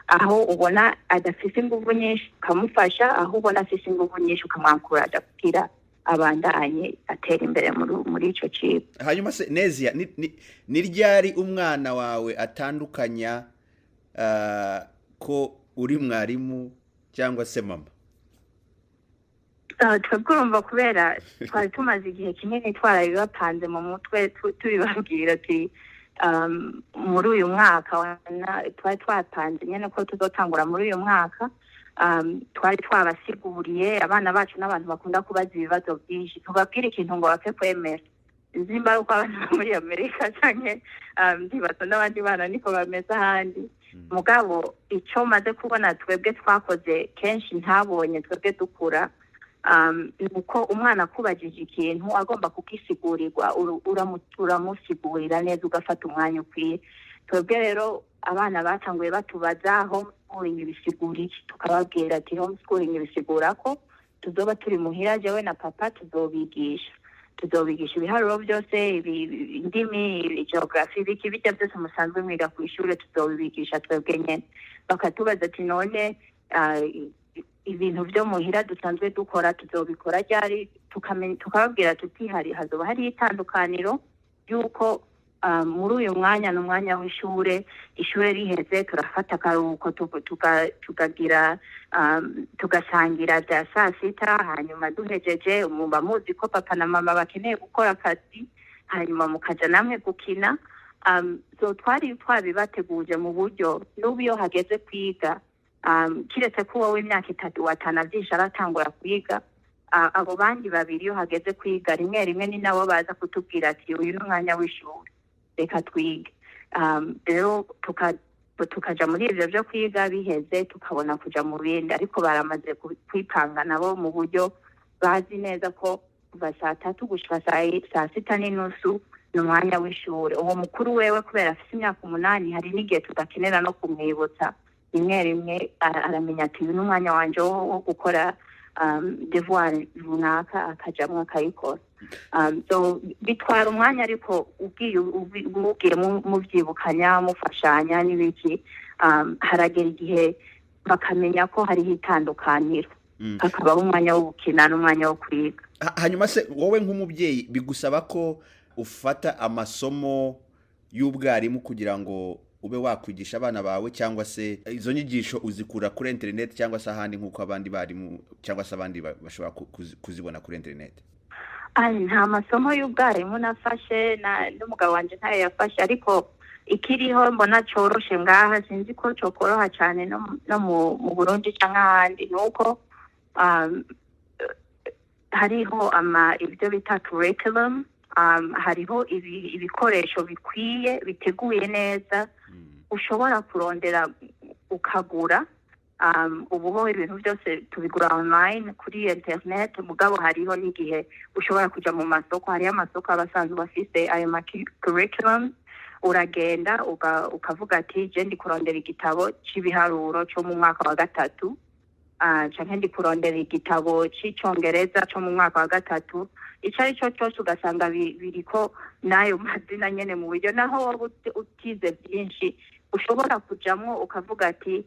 aho ubona adafise inguvu nyinshi ukamufasha, aho ubona afise inguvu nyinshi ukamwankuraja kugira abandanye atera imbere muri ico cigwa. Hanyuma se Nezia, ni ryari umwana wawe atandukanya ko uri mwarimu cyangwa se mama? Twebwe urumva kubera twari tumaze igihe kinini twarabibapanze mu mutwe, tubibabwira ati Muri uyu mwaka twari twapanze nyene ko tuzotangura muri uyu mwaka. Twari twabasiguriye abana bacu n'abantu bakunda kubaza ibibazo byinshi, tubabwira ikintu ngo bapfe kwemera. Nimba ari uko abana bo muri Amerika canke ndibaza n'abandi bana niko bameze ahandi. Mugabo icyo maze kubona twebwe twakoze kenshi ntabonye twebwe dukura, ni uko umwana akubajije ikintu agomba kugisigurirwa, uramusigurira neza, ugafata umwanya ukwiye. Twebwe rero abana batanguye batubaza: "Homeschooling bisigura iki?" Tukababwira ati: "Homeschooling bisigura ko tuzoba turi muhira, jewe na papa tuzobigisha ibiharuro byose, indimi, geography, ibiki bijya byose musanzwe mwiga ku ishuri, tuzobibigisha twebwe nyene." Bakatubaza ati: "None ibintu byo muhira dusanzwe dukora tuzobikora ryari?" Tukababwira tuti: "Hari hazoba hari itandukaniro y'uko muri uyu mwanya ni umwanya w'ishure. Ishure riheze turafata akaruhuko, tukagira tugasangira bya saa sita. Hanyuma duhejeje, muba muzi ko papa na mama bakeneye gukora akazi, hanyuma mukaja namwe gukina." So twari twabibateguje mu buryo n'ubu iyo hageze kwiga, kiretse ko wowe imyaka 3 watanavyisha aratangura kwiga, abo bandi babiri iyo hageze kwiga, rimwe rimwe ni nabo baza kutubwira ati: "Uyu ni umwanya w'ishuri, reka twige." Rero tukaja muri ivyo vyo kwiga, biheze tukabona kuja mu bindi. Ariko baramaze kwipanga nabo mu buryo bazi neza ko kuva saa 3 gushika saa 6:30 ni umwanya w'ishure. Uwo mukuru wewe, kubera afise imyaka 8, hari n'igihe tudakenera no kumwibutsa. Rimwe rimwe aramenya ati: "Uyu ni umwanya wanje wo gukora devoir runaka," akajamwo akayikora. So bitwara umwanya, ariko ugiye mugiye muvyibukanya, mufashanya n'ibiki, haragera igihe bakamenya ko hariho itandukaniro, hakabaho umwanya wo gukina n'umwanya wo kwiga. Hanyuma se wowe nk'umubyeyi bigusaba ko ufata amasomo y'ubwarimu kugira ngo ube wakwigisha abana bawe, cyangwa se izo nyigisho uzikura kuri interineti cyangwa se ahandi nk'uko abandi barimu cyangwa se abandi bashobora kuzibona kuri interineti? Ai, nta masomo y'ubwarimu nafashe, n'umugabo wanje ntayo yafashe. Ariko ikiriho mbona coroshe ngaha, sinzi ko cokoroha cane no mu Burundi canke ahandi, ni uko hariho ama ibyo bita curriculum, hariho ibikoresho bikwiye biteguye neza ushobora kurondera ukagura. Ubu ho ibintu byose tubigura online kuri internet. Mugabo hariho n'igihe ushobora kuja mu masoko, hariho amasoko aba asanzwe afise ayo ma curriculum. Uragenda ukavuga ati: "Je ndi kurondera igitabo c'ibiharuro co mu mwaka wa gatatu, canke ndi kurondera igitabo c'icongereza co mu mwaka wa gatatu," ico ari cyo cyose, ugasanga biriko n'ayo mazina nyene, mu buryo naho waba utize byinshi ushobora kujamwo ukavuga ati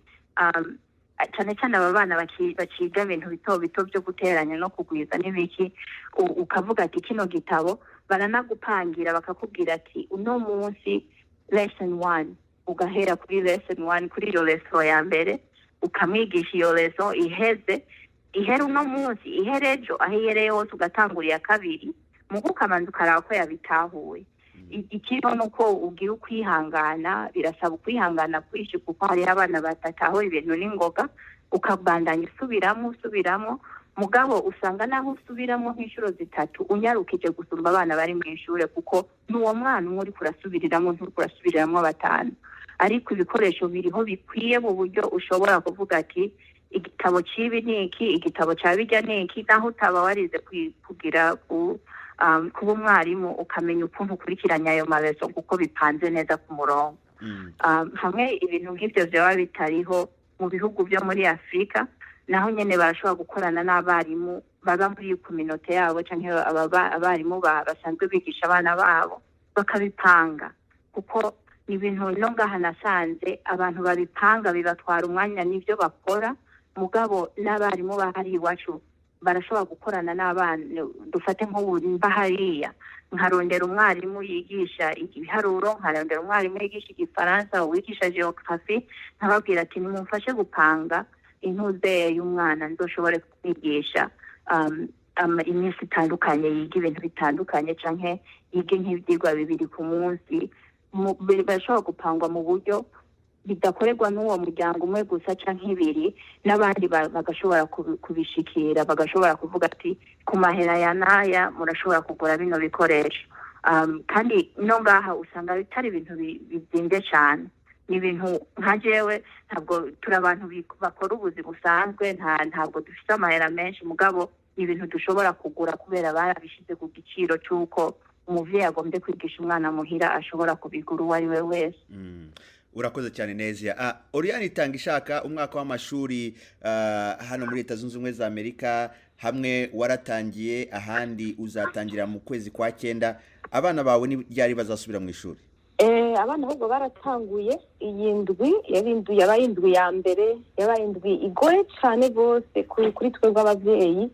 cyane cyane aba bana baciga ibintu bito bito byo guteranya no kugwiza n'ibiki, ukavuga ati: "Kino gitabo." Baranagupangira, bakakubwira ati: "Uno munsi lesson one," ugahera kuri lesson one, kuri iyo lesson ya mbere, ukamwigisha iyo lesson. Iheze, ihera uno munsi, ihera ejo, aho ihereye hose ugatangura iya kabiri, mugo ukabanza ukaraba ko yabitahuye. Ikiriho ni uko ugira ukwihangana, birasaba ukwihangana kwinshi, kuko hariho abana badatahura ibintu n'ingoga, ukabandanya usubiramo, usubiramo. Mugabo usanga naho usubiramo nk'inshuro zitatu unyarukije gusumba abana bari mu ishure, kuko n'uwo mwana umwe uriko urasubiriramo, nturiko urasubiriramo batanu. Ariko ibikoresho biriho bikwiye mu buryo ushobora kuvuga ati: "Igitabo c'ibi ni iki, igitabo ca bijya ni iki," naho utaba warize kugira kuba umwarimu, ukamenya ukuntu ukurikiranya ayo maleçons kuko bipanze neza ku murongo. Hamwe ibintu nk'ibyo byaba bitariho mu bihugu byo muri Afurika, naho nyene barashobora gukorana n'abarimu baba muri communauté yabo, canke abarimu basanzwe bigisha abana babo, bakabipanga, kuko ni ibintu no ngaha nasanze abantu babipanga bibatwara umwanya n'ibyo bakora. Mugabo n'abarimu bahari iwacu barashobora gukorana n'abana. Dufate nk'ubu mba hariya, nkarondera umwarimu yigisha ibiharuro, nkarondera umwarimu yigisha igifaransa, uwigisha geography, nkababwira ati: "Nimumfashe gupanga intuze y'umwana, nzoshobore kumwigisha iminsi itandukanye, yiga ibintu bitandukanye, canke yige nk'ivyigwa bibiri ku munsi." Birashobora gupangwa mu buryo bidakorerwa n'uwo muryango umwe gusa canke ibiri, n'abandi bagashobora kubishikira, bagashobora kuvuga ati: "Ku mahera ya n'aya murashobora kugura bino bikoresho." Kandi no ngaha usanga bitari ibintu bizimvye cane. Ni ibintu nka jewe, ntabwo turi abantu bakora ubuzi busanzwe, ntabwo dufite amahera menshi, mugabo ni ibintu dushobora kugura kubera barabishize ku giciro c'uko umuvyeyi agombye kwigisha umwana muhira ashobora kubigura, uwo ari we wese. Urakoze cyane neza. Oriane itanga ishaka umwaka w'amashuri hano muri Leta Zunze Ubumwe za Amerika hamwe waratangiye, ahandi uzatangira mu kwezi kwa cyenda. Abana bawe ni ryari bazasubira mu ishuri? Abana ahubwo baratanguye. Iyi ndwi yari indwi, yabaye indwi ya mbere, yabaye indwi igoye cyane rwose kuri twebwe ababyeyi.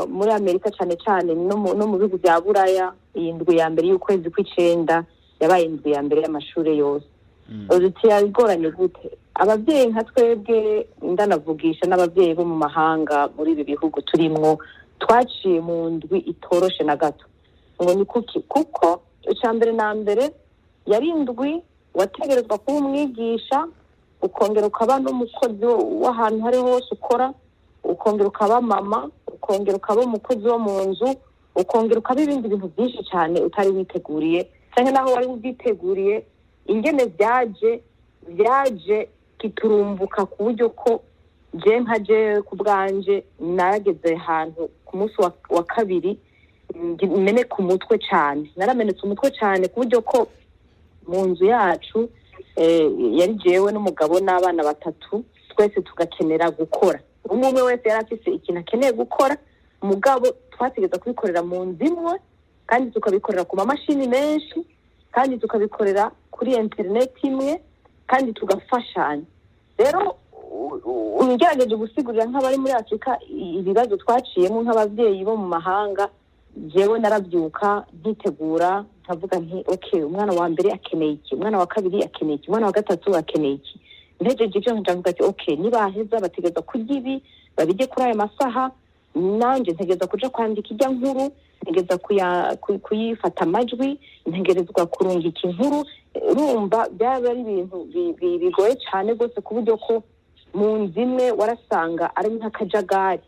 Muri Amerika cyane cyane no mu bihugu bya Buraya, iyi ndwi ya mbere y'ukwezi kw'icenda yabaye indwi ya mbere y'amashuri yose. Uti yagoranye gute? Ababyeyi nka twebwe, ndanavugisha n'ababyeyi bo mu mahanga muri ibi bihugu turimwo, twaciye mu ndwi itoroshe na gato. Ngo ni kuki? Kuko icya mbere na mbere yari indwi wategerezwa kuba umwigisha, ukongera ukaba n'umukozi w'ahantu hari hose ukora, ukongera ukaba mama, ukongera ukaba umukozi wo mu nzu, ukongera ukaba ibindi bintu byinshi cyane utari witeguriye, cyangwa naho wari ubyiteguriye, ingene byaje kiturumbuka, ku buryo ko je nka je ku bwanje narageze ahantu ku munsi wa kabiri meneka umutwe cyane. Naramenetse umutwe cyane ku buryo ko mu nzu yacu yari jewe n'umugabo n'abana batatu, twese tugakenera gukora. Umwe umwe wese yari afise ikintu akeneye gukora, mugabo twategeza kubikorera mu nzu imwe, kandi tukabikorera ku mamashini menshi, kandi tukabikorera kuri interineti imwe, kandi tugafashanya. Rero ugerageje gusigurira nk'abari muri Afurika ibibazo twaciyemo nk'ababyeyi bo mu mahanga, jewe narabyuka nkitegura, nkavuga nti: "Okay, umwana wa mbere akeneye iki, umwana wa kabiri akeneye iki, umwana wa gatatu akeneye iki." Ntegereje ibyo, nkavuga ati: "Okay, nibaheza bategereza kurya ibi, babijye kuri aya masaha." Nanjye ntegereza kuja kwandika ijya nkuru, ntegereza kuyifata amajwi, ntegerezwa kurungika inkuru. Urumva byaba ari ibintu bigoye cyane rwose, ku buryo ko mu nzu imwe warasanga ari nk'akajagari.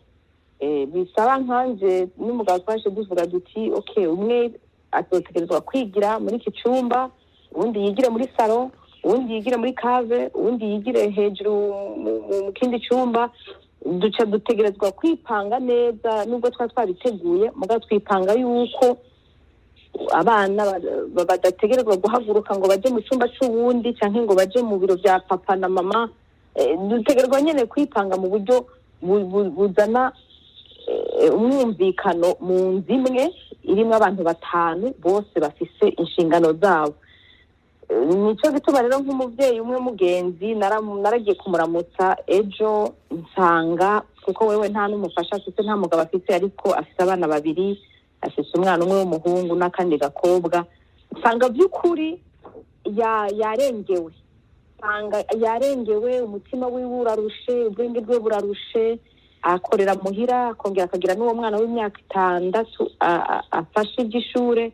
Bisaba nkanje n'umugabo twaje duvuga duti: "Okay, umwe azotegerezwa kwigira muri iki cyumba, uwundi yigire muri salo, uwundi yigire muri cave, uwundi yigire hejuru mu kindi cyumba." Duca dutegerezwa kwipanga neza, nubwo twaba twabiteguye, mugabo twipanga yuko abana badategerezwa guhaguruka ngo baje mu cyumba c'uwundi canke ngo baje mu biro bya papa na mama. Dutegerezwa nyene kwipanga mu buryo buzana umwumvikano mu nzu imwe irimo abantu batanu, bose bafise inshingano zabo. Nico gituma rero nk'umubyeyi umwe mugenzi naragiye kumuramutsa ejo, nsanga kuko wewe nta n'umufasha afise, nta mugabo afise, ariko afise abana babiri, afise umwana umwe w'umuhungu n'akandi gakobwa. Nsanga by'ukuri yarengewe, nsanga yarengewe, umutima wiwe urarushe, ubwenge bwe burarushe. Akorera muhira, akongera akagira n'uwo mwana w'imyaka 6 afashe iby'ishure,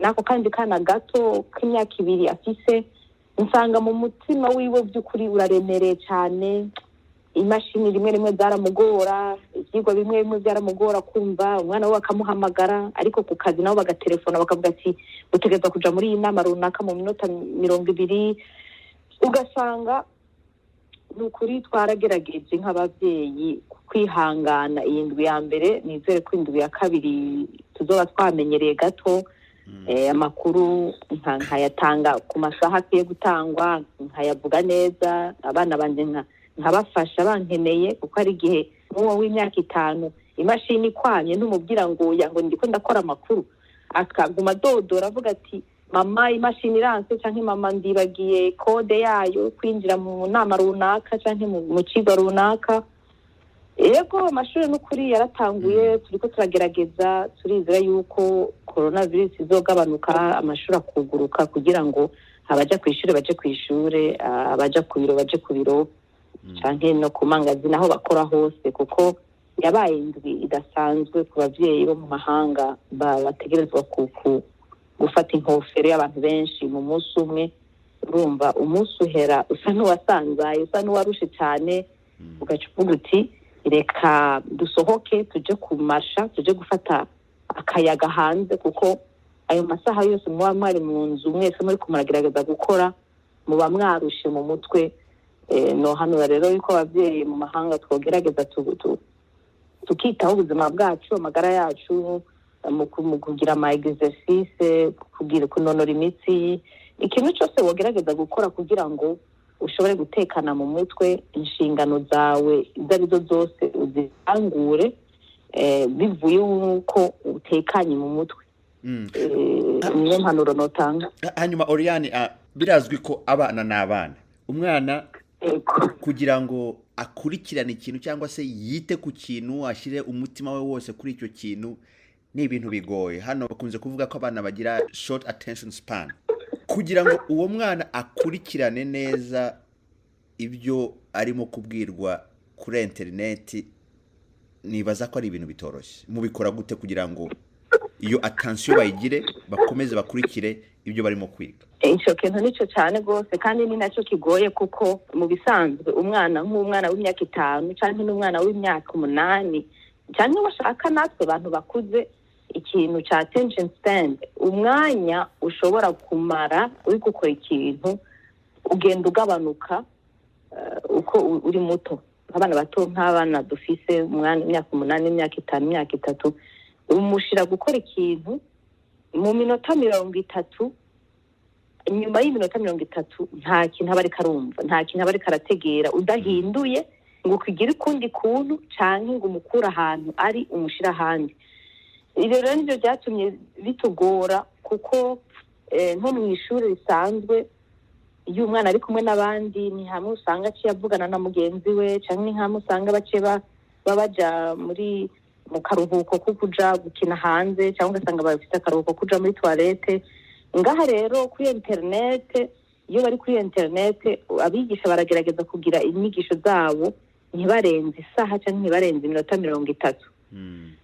n'ako kandi kana gato k'imyaka 2 afise. Nsanga mu mutima wiwe by'ukuri uraremereye cyane. Imashini rimwe rimwe zaramugora, ibyigwa bimwe bimwe byaramugora kumva, umwana we akamuhamagara, ariko ku kazi nabo bagatelefona bakavuga ati: "Utegerezwa kuja muri iyi nama runaka mu minota 20." Ugasanga ni ukuri twaragerageje nk'ababyeyi kwihangana iyi ndwi ya mbere. Nizere ko indwi ya kabiri tuzoba twamenyereye gato. Amakuru nkayatanga ku masaha akwiye gutangwa, nkayavuga neza, abana banje nkabafasha bankeneye, kuko hari igihe nk'uwo w'imyaka 5 imashini ikwamye ntumubwira ngo oya, ngo ndiko ndakora amakuru, akaguma adodora avuga ati: "Mama, imashini iranse," canke "Mama, ndibagiye code yayo kwinjira mu nama runaka canke mu cigwa runaka." Yego, amashuri n'ukuri yaratanguye, turiko turagerageza, turizera yuko coronavirus izogabanuka, amashuri akuguruka, kugira ngo abaja kw'ishure baje kw'ishure, abaja ku biro baje ku biro, canke no ku mangazini aho bakora hose, kuko yabaye indwi idasanzwe ku bavyeyi bo mu mahanga bategerezwa ku Gufata inkofero y'abantu benshi mu munsi umwe, urumva umunsi uhera usa n'uwasanzaye, usa n'uwarushe cyane, ugaca uvuga uti: "Reka dusohoke, tuje kumasha, tuje gufata akayaga hanze," kuko ayo masaha yose muba mwari mu nzu mwese muri muragerageza gukora, muba mwarushe mu mutwe. Nohanura rero yuko ababyeyi mu mahanga twogerageza tukitaho ubuzima bwacu, amagara yacu, mu kugira ama exercice, kugira kunonora imitsi, ikintu cyose wogerageza gukora kugira ngo ushobore gutekana mu mutwe, inshingano zawe izo ari zo zose uzirangure bivuye yuko utekanye mu mutwe. Niyo mpanuro notanga. Hanyuma Oriane, birazwi ko abana ni abana, umwana kugira ngo akurikirane ikintu cyangwa se yite ku kintu, ashyire umutima we wose kuri icyo kintu, ni ibintu bigoye. Hano bakunze kuvuga ko abana bagira short attention span. Kugira ngo uwo mwana akurikirane neza ibyo arimo kubwirwa kuri interineti, nibaza ko ari ibintu bitoroshye. Mubikora gute kugira ngo iyo attention bayigire, bakomeze bakurikire ibyo barimo kwiga? Icyo kintu nicyo cyane rwose, kandi ni nacyo kigoye, kuko mu bisanzwe umwana, nk'umwana w'imyaka 5 cyangwa n'umwana w'imyaka 8, cyangwa bashaka natwe abantu bakuze, ikintu cya attention span, umwanya ushobora kumara uri gukora ikintu, ugenda ugabanuka uko uri muto. Abana bato, nk'abana dufise, umwana imyaka 8, imyaka 5, imyaka 3, umushyira gukora ikintu mu minota 30, nyuma y'iminota 30 nta kintu aba ariko arumva, nta kintu aba ariko arategera, udahinduye ngo ukigire ukundi kuntu canke ngo umukure ahantu ari umushire ahandi. Ibyo rero nibyo byatumye bitugora, kuko nko mu ishuri risanzwe, iyo umwana ari kumwe n'abandi, ni hamwe usanga aciye avugana na mugenzi we, canke ni hamwe usanga baciye baja muri mu karuhuko ko kuja gukina hanze, cyangwa ugasanga bafite akaruhuko kuja muri toilette. Ngaha rero kuri interinete, iyo bari kuri interinete, abigisha baragerageza kugira inyigisho zabo ntibarenze isaha cyangwa ntibarenze iminota 30.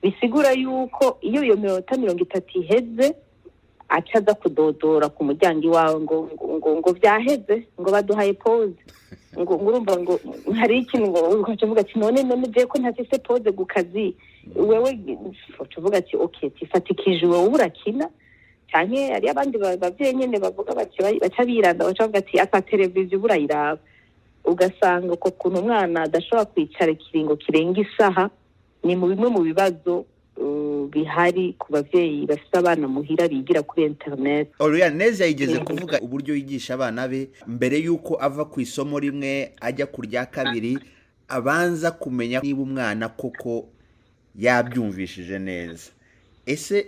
Bisigura yuko iyo iyo minota 30 iheze, aca aza kudodora ku muryango iwawe ngo byaheze, ngo baduhaye pause, ngo urumva ngo hari ikintu, ngo ugaca uvuga ati: None je ko ntafise pause ku kazi?" Wewe uca uvuga ati: "Okay, tifatikije, wowe urakina." Canke hariyo abandi bavyeyi nyene bavuga bati, baca biranda, baca bavuga ati: "Ata televiziyo, uba urayiraba." Ugasanga uko kuntu umwana adashobora kwicara ikiringo kirenga isaha ni mu bimwe mu bibazo bihari ku bavyeyi bafite abana muhira bigira kuri internet. Oriane neza yigeze kuvuga uburyo yigisha abana be, mbere y'uko ava ku isomo rimwe ajya ku rya kabiri, abanza kumenya niba umwana koko yabyumvishije neza. Ese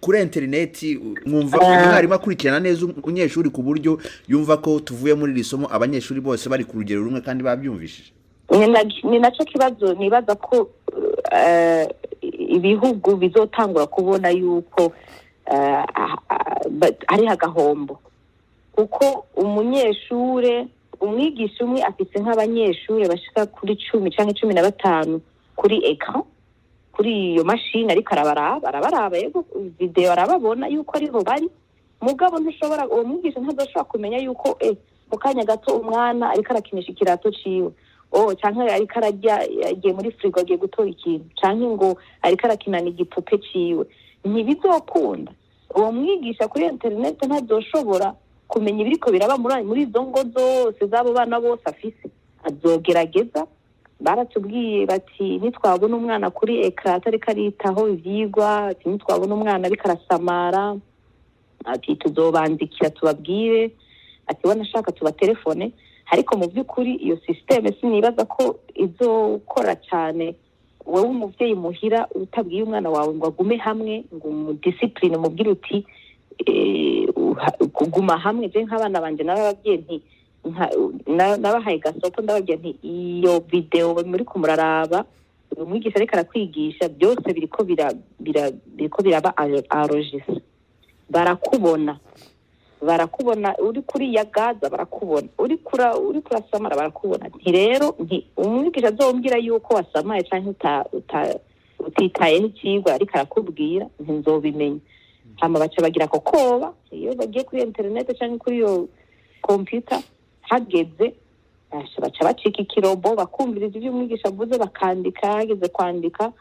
kuri interineti mwumva umwarimu akurikirana neza umunyeshuri ku buryo yumva ko tuvuye muri iri somo abanyeshuri bose bari ku rugero rumwe kandi babyumvishije? Ni nacyo kibazo nibaza ko ibihugu bizotangura kubona yuko hariho agahombo, kuko umunyeshure, umwigisha umwe afise nk'abanyeshure bashika kuri 10 canke 15 kuri écran, kuri iyo mashini, ariko arabaraba, arabaraba, yego, vidéo arababona yuko ariho bari, mugabo ntushobora, uwo mwigisha ntazoshobora kumenya yuko mu kanya gato umwana ariko arakinisha ikirato ciwe, oh, canke ariko ararya, yagiye muri frigo agiye gutora ikintu, canke ngo ariko arakinana igipupe ciwe. Ntibizokunda. Uwo mwigisha kuri interineti ntazoshobora kumenya ibiriko biraba muri izo ngo zose z'abo bana bose afise. Azogerageza. Baratubwiye bati: "Nitwabona umwana kuri écran atariko aritaho ivyigwa," ati, "nitwabona umwana ariko arasamara," ati, "tuzobandikira tubabwire," ati, "wanashaka tubatelefone." Ariko mu by'ukuri iyo système sinibaza ko izokora cyane. Wowe umuvyeyi muhira utabwiye umwana wawe ngo agume hamwe, ngo umudiscipline, umubwire uti: "Kuguma hamwe." Je nk'abana banje narababwiye nti nabahaye gasopo, ndababwira nti: "Iyo vidéo muri kumuraraba, umwigisha ariko arakwigisha, byose biriko biraba enregistré. Barakubona, barakubona uri kuri ya gaza, barakubona uri kurasamara, barakubona." Nti rero nti: "Umwigisha azombwira yuko wasamaye canke utitayeho icigwa ariko arakubwira, nti nzobimenya." Hama baca bagira ako koba iyo bagiye kuri interineti cyangwa kuri iyo kompiyuta hageze, basha baca bacika ikirobo, bakumviriza ibyo umwigisha avuze, bakandika. Hageze kwandika,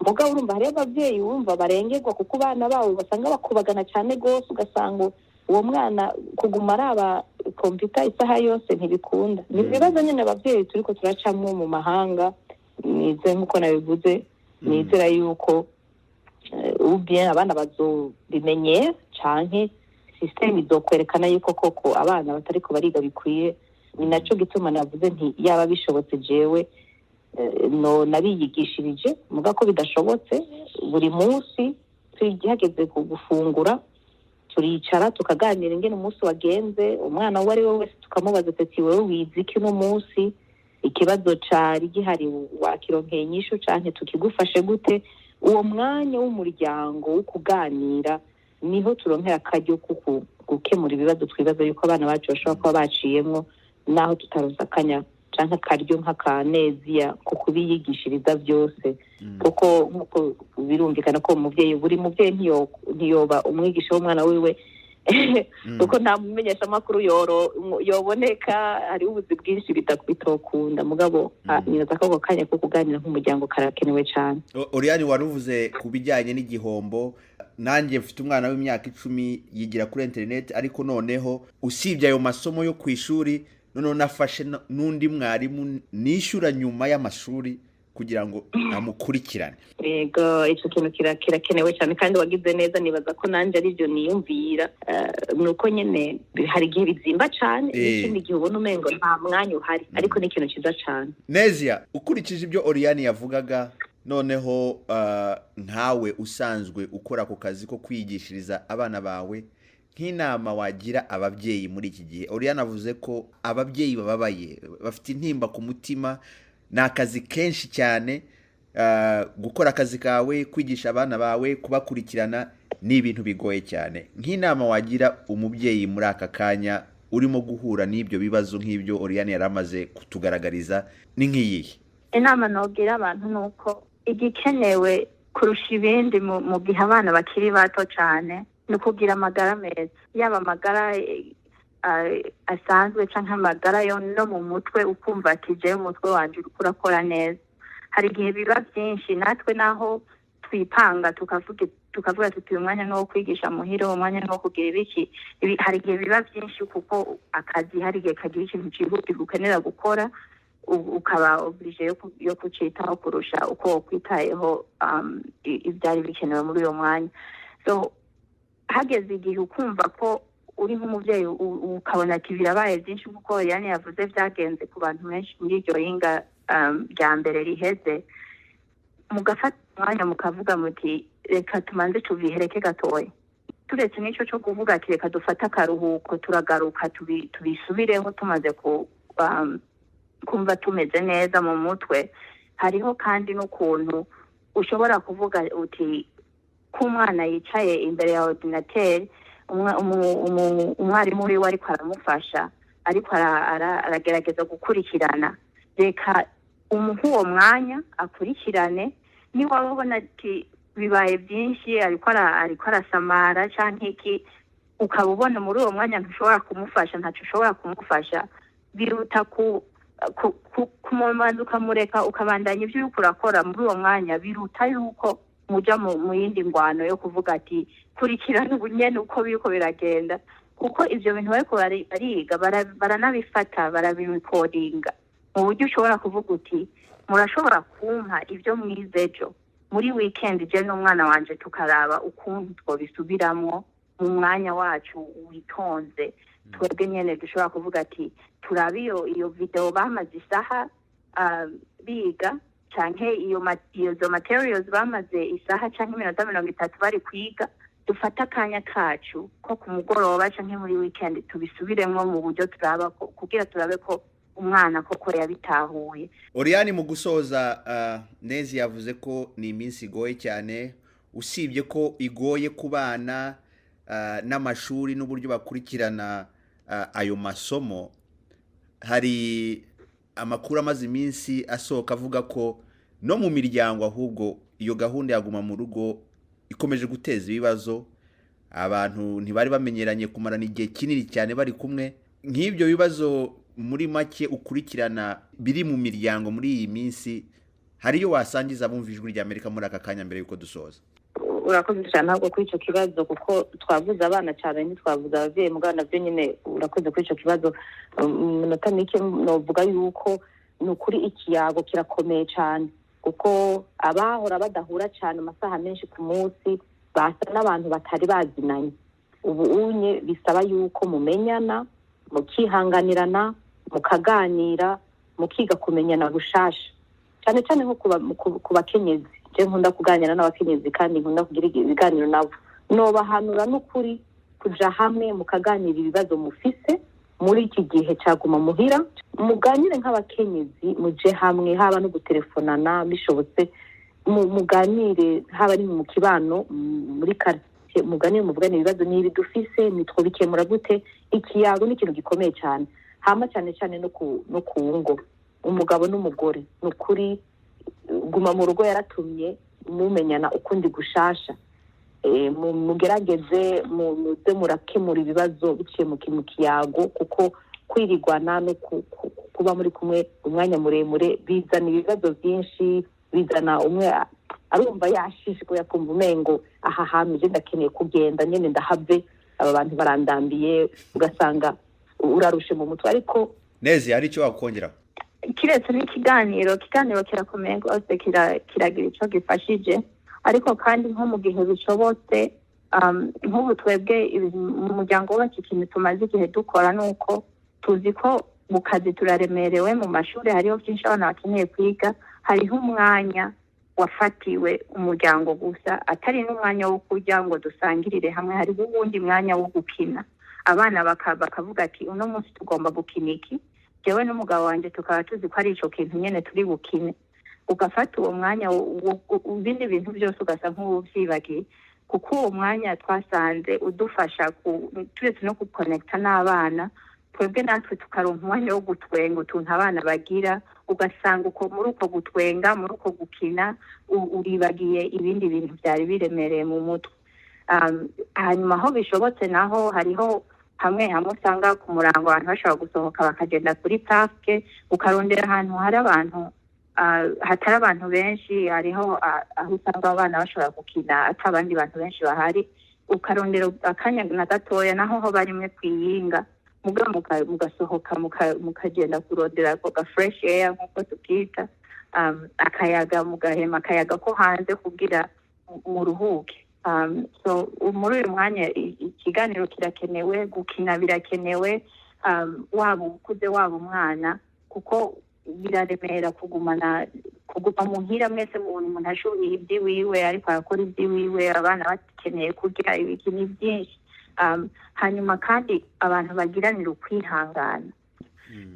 mugabo urumva hariyo ababyeyi wumva barengerwa, kuko abana babo basanga bakubagana cyane rwose, ugasanga uwo mwana kuguma araba kompiyuta isaha yose ntibikunda. Ni ibibazo nyine ababyeyi turiko turacamwo mu mahanga. Nize nk'uko nabivuze, nizera yuko ou bien abana bazobimenyera, canke système izokwerekana yuko koko abana batariko bariga bikwiye. Ni naco gituma navuze nti yaba bishobotse jewe no nabiyigishirije, muga ko bidashobotse, buri munsi hageze ku gufungura turicara tukaganira ingene umunsi wagenze. Umwana uwo ari we wese tukamubaza ati: "Wewe wize iki uno munsi? Ikibazo cari gihari wakironkeye inyishu, canke tukigufashe gute?" Uwo mwanya w'umuryango wo kuganira niho turonkera akaryo ko gukemura ibibazo twibaza yuko abana bacu bashobora kuba baciyemwo, naho tutaronse akanya canke akaryo nk'akaneziya ko kubiyigishiriza byose, kuko nk'uko birumvikana ko umuvyeyi, buri muvyeyi ntiyoba umwigisha w'umwana wiwe, kuko nta mumenyeshamakuru yoro yoboneka. Hariho ubuzi bwinshi bitokunda, mugabo nibaza ko ako kanya ko kuganira nk'umuryango karakenewe cane. Oriane, waruvuze ku bijyanye n'igihombo. Nanjye mfite umwana w'imyaka 10 yigira kuri interineti, ariko noneho usibye ayo masomo yo ku ishuri, noneho nafashe n'undi mwarimu nishyura nyuma y'amashuri kugira ngo amukurikirane. Yego, ico kintu kirakenewe cyane, kandi wagize neza. Nibaza ko nanje arivyo niyumvira. Ni uko nyene hari igihe bizimba cane, n'ikindi gihe ubona umengo nta mwanya uhari, ariko ni ikintu ciza cane. Nezia, ukurikije ibyo Oriane yavugaga, noneho nkawe usanzwe ukora ku kazi ko kwigishiriza abana bawe, nk'inama wagira ababyeyi muri iki gihe? Oriane avuze ko ababyeyi bababaye, bafite intimba ku mutima. Ni akazi kenshi cyane, gukora akazi kawe, kwigisha abana bawe, kubakurikirana ni ibintu bigoye cyane. Nk'inama wagira umubyeyi muri aka kanya urimo guhura n'ibyo bibazo nk'ibyo Oriane yari amaze kutugaragariza ni nk'iyihe? Inama nogira abantu ni uko igikenewe kurusha ibindi mu gihe abana bakiri bato cyane ni ukugira amagara meza, yaba amagara asanzwe canke amagara yo no mu mutwe, ukumva ati: "Jewe umutwe wanje uriko urakora neza." Hari igihe biba byinshi, natwe naho twipanga tukavuga tuti: "Uyu mwanya ni uwo kwigisha muhira, uwo mwanya ni uwo kugira ibiki." Hari igihe biba byinshi kuko akazi hari igihe kagira ikintu cyihutirwa ukenera gukora, ukaba obligé yo kucitaho kurusha uko wokwitayeho ibyari bikenewe muri uyo mwanya. So hageze igihe ukumva ko uri nk'umubyeyi ukabona ati birabaye byinshi, nk'uko Yani yavuze byagenze ku bantu benshi muri iryo hinga rya mbere riheze, mugafata umwanya mukavuga muti: "Reka tumanze tubihereke gatoya." Turetse n'icyo cyo kuvuga ati: "Reka dufate akaruhuko, turagaruka tubisubireho tumaze kumva tumeze neza mu mutwe." Hariho kandi n'ukuntu ushobora kuvuga uti ko umwana yicaye imbere ya ordinateur, umwarimu wiwe ariko aramufasha, ariko aragerageza gukurikirana, reka umuhe uwo mwanya akurikirane. Niba ubona ati bibaye byinshi, ariko arasamara canke iki, ukaba ubona muri uwo mwanya ntushobora kumufasha, ntacyo ushobora kumufasha, biruta ku kumubanza ukamureka ukabandanya ibyo uriko urakora muri uwo mwanya, biruta yuko muja mu yindi ngwano yo kuvuga ati: "Kurikirana ubu nyene uko biriko biragenda." Kuko ivyo bintu bariko bariga baranabifata, barabirekodinga mu buryo ushobora kuvuga uti: "Murashobora kumpa ibyo mwize ejo muri weekend, je n'umwana wanje tukaraba ukuntu twobisubiramwo mu mwanya wacu witonze." Twebwe nyene dushobora kuvuga ati: "Turabe iyo video bamaze isaha biga, canke izo materials bamaze isaha canke iminota 30 bari kwiga, dufate akanya kacu ko ku mugoroba canke muri weekend tubisubiremwo mu buryo turaba ko, kugira turabe ko umwana koko yabitahuye." Oriane, mu gusoza, Nezi yavuze ko ni iminsi igoye cyane. Usibye ko igoye ku bana n'amashuri n'uburyo bakurikirana ayo masomo, hari amakuru amaze iminsi asohoka avuga ko no mu miryango ahubwo iyo gahunda yaguma mu rugo ikomeje guteza ibibazo. Abantu ntibari bamenyeranye kumarana igihe kinini cyane bari kumwe. Nk'ibyo bibazo muri make ukurikirana biri mu miryango muri iyi minsi, hariyo wasangiza abumva Ijwi ry'Amerika muri aka kanya mbere y'uko dusoza? Urakoze cyane ntabwo kuri icyo kibazo, kuko twavuze abana cyane, ntitwavuze ababyeyi. Mugabo nabyo nyine urakoze kuri icyo kibazo. Mu minota mike novuga yuko ni ukuri ikiyago kirakomeye cyane, kuko abahora badahura cyane amasaha menshi ku munsi basa n'abantu batari bazinanye. Ubu unye bisaba yuko mumenyana, mukihanganirana, mukaganira, mukiga kumenyana gushasha, cyane cyane nko ku bakenyezi. Je nkunda kuganira n'abakenyezi kandi nkunda kugira ibiganiro nabo. Nobahanura n'ukuri kuja hamwe mukaganira ibibazo mufise muri iki gihe caguma muhira. Muganire nk'abakenyezi, muje hamwe, haba no gutelefonana bishobotse, muganire, haba ari mu kibano, muri quartier, muganire, muvugane ibibazo n'ibi dufise, nitwo bikemura gute. Ikiyago ni ikintu gikomeye cyane. Hama cyane cyane no ku ngo, umugabo n'umugore, ni ukuri guma mu rugo yaratumye mumenyana ukundi gushasha. Mugerageze muze murakemura ibibazo biciye mu kiyago, kuko kwirigwana no kuba muri kumwe umwanya muremure bizana ibibazo byinshi, bizana umwe arumva yashishwe, akumva umengo aha hantu je ndakeneye kugenda nyene, ndahave, aba bantu barandambiye, ugasanga urarushe mu mutwe, ariko Nezi, hari icyo wakongeraho? Kiretse n'ikiganiro, ikiganiro kirakomeye rwose, kiragira icyo gifashije. Ariko kandi nko mu gihe bishobotse, nk'ubu twebwe mu muryango wacu ikintu tumaze igihe dukora ni uko tuzi ko mu kazi turaremerewe, mu mashuri hariho byinshi abana bakeneye kwiga, hariho umwanya wafatiwe umuryango gusa, atari n'umwanya wo kurya ngo dusangirire hamwe. Hariho uwundi mwanya wo gukina, abana bakavuga ati: "Uno munsi tugomba gukina iki?" Jewe n'umugabo wanjye tukaba tuzi ko ari ico kintu nyene turi bukine. Ugafata uwo mwanya, ibindi bintu byose ugasa nk'uwuvyibagiye, kuko uwo mwanya twasanze udufasha turetse no gukonekita n'abana, twebwe natwe tukaronka umwanya wo gutwenga utuntu abana bagira. Ugasanga uko muri uko gutwenga, muri uko gukina, uribagiye ibindi bintu byari biremereye mu mutwe. Hanyuma aho bishobotse naho, hariho hamwe hamwe usanga ku murango abantu bashobora gusohoka bakagenda kuri parike, ukarondera ahantu hari abantu, hatari abantu benshi. Hariho aho usanga abana bashobora gukina ata abandi bantu benshi bahari, ukarondera akanya na gatoya, naho ho barimwe kwiyinga, muga mugasohoka, mukagenda kurondera ako ga fresh air nk'uko tukita, akayaga, mugahema akayaga ko hanze kugira muruhuke. So muri uyu mwanya ikiganiro kirakenewe, gukina birakenewe, waba ukuze, waba umwana, kuko biraremera kugumana, kuguma muhira mwese mubona umuntu ashuhiye iby'iwiwe, ariko arakora iby'iwiwe, abana bakeneye kurya, ibiki, ni byinshi. Hanyuma kandi abantu bagiranira ukwihangana.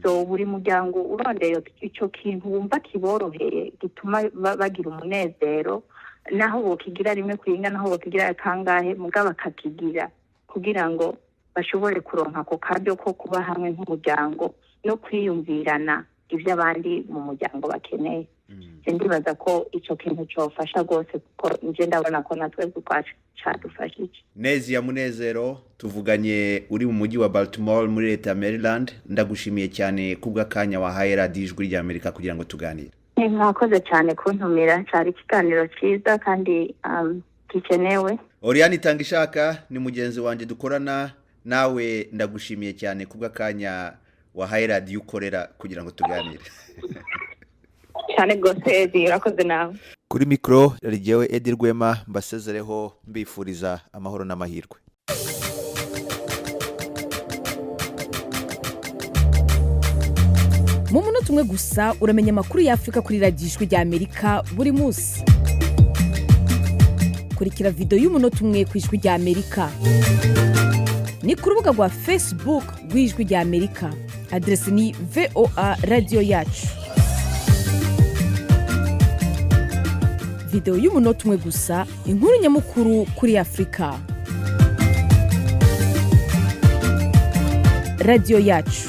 So buri muryango urondeye ico kintu wumva kiboroheye, gituma bagira umunezero, naho bokigira rimwe kwinga, naho bokigira kangahe, mugabo bakakigira kugira ngo bashobore kuronka ako karyo ko kuba hamwe nk'umuryango no kwiyumvirana ibyo abandi mu muryango bakeneye. Je ndibaza ko ico kintu cofasha rwose, kuko nje ndabona ko natwe ubwacu cadufashije. Nezi ya Munezero, tuvuganye uri mu mujyi wa Baltimore muri leta ya Maryland. Ndagushimiye cyane kubw'akanya wahaye Radiyo Ijwi ry'Amerika kugira ngo tuganire. Mwakoze cyane kuntumira, cari ikiganiro ciza kandi gikenewe. Oriane Itangishaka ni mugenzi wanjye dukorana nawe. Ndagushimiye cyane kubw'akanya wahaye radiyo ukorera kugira ngo tuganire. Cyane rwose Edi, urakoze nawe. Kuri mikoro rigewe Edi Rwema, mbasezereho mbifuriza amahoro n'amahirwe. Mu munota umwe gusa uramenya amakuru y'Afurika kuri Radiyo Ijwi ry'Amerika buri munsi. Kurikira videwo y'umunota umwe ku Ijwi ry'Amerika ni ku rubuga rwa Facebook rw'Ijwi ry'Amerika, aderesi ni voaradioyacu. Videwo y'umunota umwe gusa, inkuru nyamukuru kuri Afurika. Radiyo yacu.